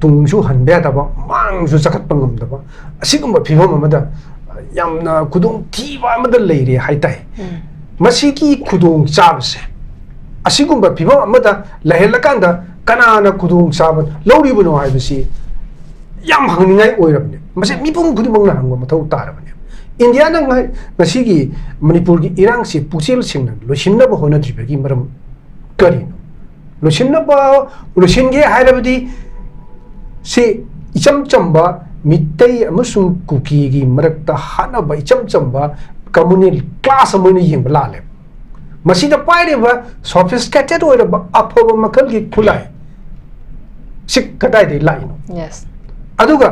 ꯇꯨꯡꯁꯨ ꯍꯟꯕ ꯌꯥꯗꯕ, ꯃꯥꯡꯁꯨ ꯆꯈꯠꯄ ꯉꯝꯗꯕ ꯑꯁꯤꯒꯨꯝꯕ ꯐꯤꯕꯝ ꯑꯃꯗ ꯌꯥꯝꯅ ꯈꯨꯗꯣꯡꯊꯤꯕ ꯑꯃꯗ ꯂꯩꯔꯦ ꯍꯥꯏꯇꯥꯏ꯫ ꯃꯁꯤꯒꯤ ꯈꯨꯗꯣꯡ ꯆꯥꯕꯁꯦ ꯑꯁꯤꯒꯨꯝꯕ ꯐꯤꯕꯝ ꯑꯃꯗ ꯂꯩꯍꯜꯂꯀꯥꯟꯗ ꯀꯅꯥꯅ ꯈꯨꯗꯣꯡꯆꯥꯕ ꯂꯧꯔꯤꯕꯅꯣ ꯍꯥꯏꯕꯁꯤ ꯌꯥꯝ ꯍꯪꯅꯤꯡꯉꯥꯏ ꯑꯣꯏꯔꯕꯅꯦ꯫ ꯃꯁꯤ ꯃꯤꯄꯨꯝ ꯈꯨꯗꯤꯡꯃꯛꯅ ꯍꯪꯕ ꯃꯊꯧ ꯇꯥꯔꯕꯅꯦ꯫ ꯏꯟꯗꯤꯌꯥꯅ ꯉ-, ꯉꯁꯤꯒꯤ ꯃꯅꯤꯄꯨꯔꯒꯤ ꯏꯔꯥꯡꯁꯤ ꯄꯨꯛꯆꯦꯜ ꯁꯦꯡꯅ ꯂꯣꯏꯁꯤꯟꯅꯕ ꯍꯣꯠꯅꯗ꯭ꯔꯤꯕꯒꯤ ꯃꯔꯝ ꯀꯔꯤꯅꯣ? ꯂꯣꯏꯁꯤꯟꯅꯕ, ꯂꯣꯏꯁꯤꯟꯒꯦ ꯍꯥꯏꯔꯕꯗꯤ ꯁꯤ ꯏꯆꯝ ꯆꯝꯕ ꯃꯤꯇꯩ ꯑꯃꯁꯨꯡ ꯀꯨꯀꯤꯒꯤ ꯃꯔꯛꯇ ꯍꯥꯠꯅꯕ ꯏꯆꯝ ꯆꯝꯕ communal clash ꯑꯃ ꯑꯣꯏꯅ ꯌꯦꯡꯕ ꯂꯥꯜꯂꯦ꯫ ꯃꯁꯤꯗ ꯄꯥꯏꯔꯤꯕ sophisticated ꯑꯣꯏꯔꯕ ꯑꯐꯕ ꯃꯈꯜꯒꯤ ꯈꯨꯠꯂꯥꯏ ꯁꯤ ꯀꯗꯥꯏꯗꯒꯤ ꯂꯥꯛꯏꯅꯣ? Yes. ꯑꯗꯨꯒ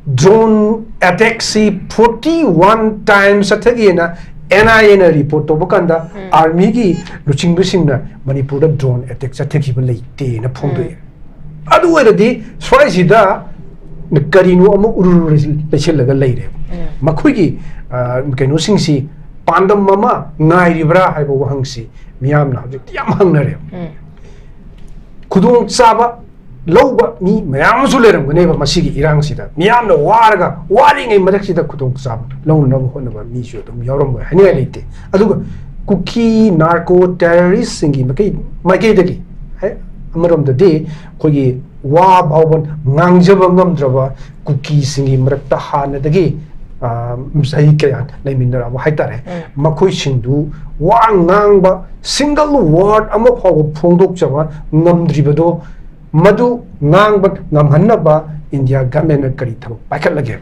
drone attack ꯁꯤ forty one times ꯆꯠꯊꯈꯤꯑꯅ N I A ꯅ report ꯇꯧꯕ ꯀꯥꯟꯗ army ꯒꯤ ꯂꯨꯆꯤꯡꯕꯁꯤꯡꯅ ꯃꯅꯤꯄꯨꯔꯗ drone attack ꯆꯠꯊꯈꯤꯕ ꯂꯩꯇꯦꯅ ꯐꯣꯡꯗꯣꯛꯑꯦ꯫ ꯑꯗꯨ ꯑꯣꯏꯔꯗꯤ ꯁ꯭ꯋꯥꯏꯁꯤꯗ ꯀꯔꯤꯅꯣ ꯑꯃ ꯎꯔꯨꯔꯨ ꯂꯩꯁꯤꯜꯂꯒ ꯂꯩꯔꯦ꯫ ꯃꯈꯣꯏꯒꯤ ꯑ, ꯀꯩꯅꯣꯁꯤꯡꯁꯤ ꯄꯥꯟꯗꯝ ꯑꯃ ꯉꯥꯏꯔꯤꯕ꯭ꯔꯥ ꯍꯥꯏꯕ ꯋꯥꯍꯪꯁꯤ ꯃꯤꯌꯥꯝꯅ ꯍꯧꯖꯤꯛꯇꯤ ꯌꯥꯝ ꯍꯪꯅꯔꯦ꯫ ꯈꯨꯗꯣꯡꯆꯥꯕ ꯂꯧꯕ ꯃꯤ ꯃꯌꯥꯝ ꯑꯃꯁꯨ ꯂꯩꯔꯝꯒꯅꯦꯕ ꯃꯁꯤꯒꯤ ꯏꯔꯥꯡꯁꯤꯗ꯫ ꯃꯤꯌꯥꯝꯅ ꯋꯥꯔꯒ ꯋꯥꯔꯤꯉꯩ ꯃꯔꯛꯁꯤꯗ ꯈꯨꯗꯣꯡꯆꯥꯕ ꯂꯧꯅꯅꯕ ꯍꯣꯠꯅꯕ ꯃꯤꯁꯨ ꯑꯗꯨꯝ ꯌꯥꯎꯔꯝꯕ ꯍꯥꯏꯅꯤꯡꯉꯥꯏ ꯂꯩꯇꯦ꯫ ꯑꯗꯨꯒ ꯀꯨꯀꯤ narco terrorist ꯁꯤꯡꯒꯤ ꯃꯥꯏꯀꯩ, ꯃꯥꯏꯀꯩꯗꯒꯤ ꯍꯦ, ꯑꯃꯔꯣꯝꯗꯗꯤ ꯑꯩꯈꯣꯏꯒꯤ ꯋꯥ ꯐꯥꯎꯕ ꯉꯥꯡꯖꯕ ꯉꯝꯗ꯭ꯔꯕ ꯀꯨꯀꯤꯁꯤꯡꯒꯤ ꯃꯔꯛꯇ ꯍꯥꯟꯅꯗꯒꯤ, ꯑ, ꯆꯍꯤ ꯀꯌꯥ ꯂꯩꯃꯤꯟꯅꯔꯛꯑꯕ ꯍꯥꯏꯇꯥꯔꯦ꯫ ꯃꯈꯣꯏꯁꯤꯡꯗꯨ ꯋꯥ ꯉꯥꯡꯕ single word ꯑꯃ ꯐꯥꯎꯕ ꯐꯣꯡꯗꯣꯛꯆꯕ ꯉꯝꯗ꯭ꯔꯤꯕꯗꯣ, ꯃꯗꯨ ꯉꯥꯡꯕ ꯉꯝꯍꯟꯅꯕ ꯏꯟꯗꯤꯌꯥ government ꯅ ꯀꯔꯤ ꯊꯕꯛ ꯄꯥꯏꯈꯠꯂꯒꯦ?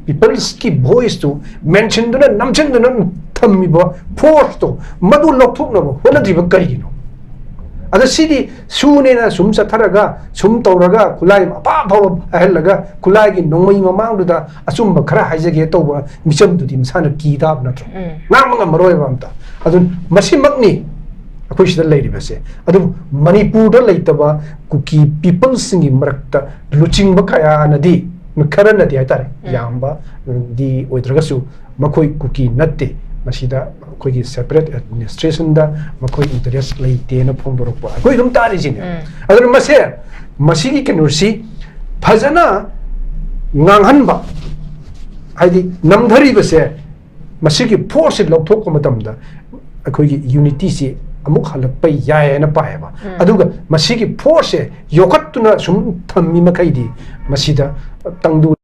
People's ꯀꯤ voice ꯇꯨ mention ꯗꯨꯅ ꯅꯝꯁꯤꯟꯗꯨꯅ ꯊꯝꯃꯤꯕ force ꯇꯣ ꯃꯗꯨ ꯂꯧꯊꯣꯛꯅꯕ ꯍꯣꯠꯅꯗ꯭ꯔꯤꯕ ꯀꯔꯤꯒꯤꯅꯣ? ꯑꯗ ꯁꯤꯗꯤ ꯁꯨꯅꯦꯅ ꯁꯨꯝ ꯆꯠꯊꯔꯒ, ꯁꯨꯝ ꯇꯧꯔꯒ, ꯈꯨꯠꯂꯥꯏ ꯑꯐ ꯑꯐꯕ ꯄꯥꯏꯍꯜꯂꯒ, ꯈꯨꯠꯂꯥꯏꯒꯤ ꯅꯣꯡꯃꯩ ꯃꯃꯥꯡꯗꯨꯗ ꯑꯆꯨꯝꯕ ꯈꯔ ꯍꯥꯏꯖꯒꯦ ꯇꯧꯕ ꯃꯤꯆꯝꯗꯨꯗꯤ ꯃꯁꯥꯅ ꯀꯤ ꯇꯥꯕ ꯅꯠꯇ꯭ꯔꯣ? ꯉꯥꯡꯕ ꯉꯝꯃꯔꯣꯏꯕ ꯑꯝꯇ꯫ ꯑꯗꯨ ꯃꯁꯤꯃꯛꯅꯤ ꯑꯩꯈꯣꯏ ꯁꯤꯗ ꯂꯩꯔꯤꯕꯁꯦ꯫ ꯑꯗꯨꯕꯨ ꯃꯅꯤꯄꯨꯔꯗ ꯂꯩꯇꯕ ꯀꯨꯀꯤ peoples ꯁꯤꯡꯒꯤ ꯃꯔꯛꯇ ꯂꯨꯆꯤꯡꯕ ꯀꯌꯥꯅꯗꯤ, ꯈꯔꯅꯗꯤ ꯍꯥꯏꯇꯥꯔꯦ, ꯌꯥꯝꯕꯗꯤ ꯑꯣꯏꯗ꯭ꯔꯒꯁꯨ, ꯃꯈꯣꯏ ꯀꯨꯀꯤ ꯅꯠꯇꯦ, ꯃꯁꯤꯗ ꯑꯩꯈꯣꯏꯒꯤ separate administration ꯗ ꯃꯈꯣꯏ interest ꯂꯩꯇꯦꯅ ꯐꯣꯡꯗꯣꯔꯛꯄ ꯑꯩꯈꯣꯏ ꯑꯗꯨꯝ ꯇꯥꯔꯤꯁꯤꯅꯦ꯫ ꯑꯗꯨꯅ ꯃꯁꯦ, ꯃꯁꯤꯒꯤ ꯀꯩꯅꯣꯁꯤ ꯐꯖꯅ ꯉꯥꯡꯍꯟꯕ, ꯍꯥꯏꯗꯤ ꯅꯝꯊꯔꯤꯕꯁꯦ, ꯃꯁꯤꯒꯤ force ꯁꯤ ꯂꯧꯊꯣꯛꯄ ꯃꯇꯝꯗ ꯑꯩꯈꯣꯏꯒꯤ ꯌꯨꯅꯤꯇꯤꯁꯤ ꯑꯃꯨꯛ ꯍꯜꯂꯛꯄ ꯌꯥꯏ ꯍꯥꯏꯅ ꯄꯥꯏꯌꯦꯕ꯫ ꯑꯗꯨꯒ ꯃꯁꯤꯒꯤ ꯐꯣꯔꯁꯁꯦ ꯌꯣꯛꯈꯠꯇꯨꯅ ꯁꯨꯝ ꯊꯝꯃꯤ ꯃꯈꯩꯗꯤ ꯃꯁꯤꯗ ꯇꯪꯗꯨ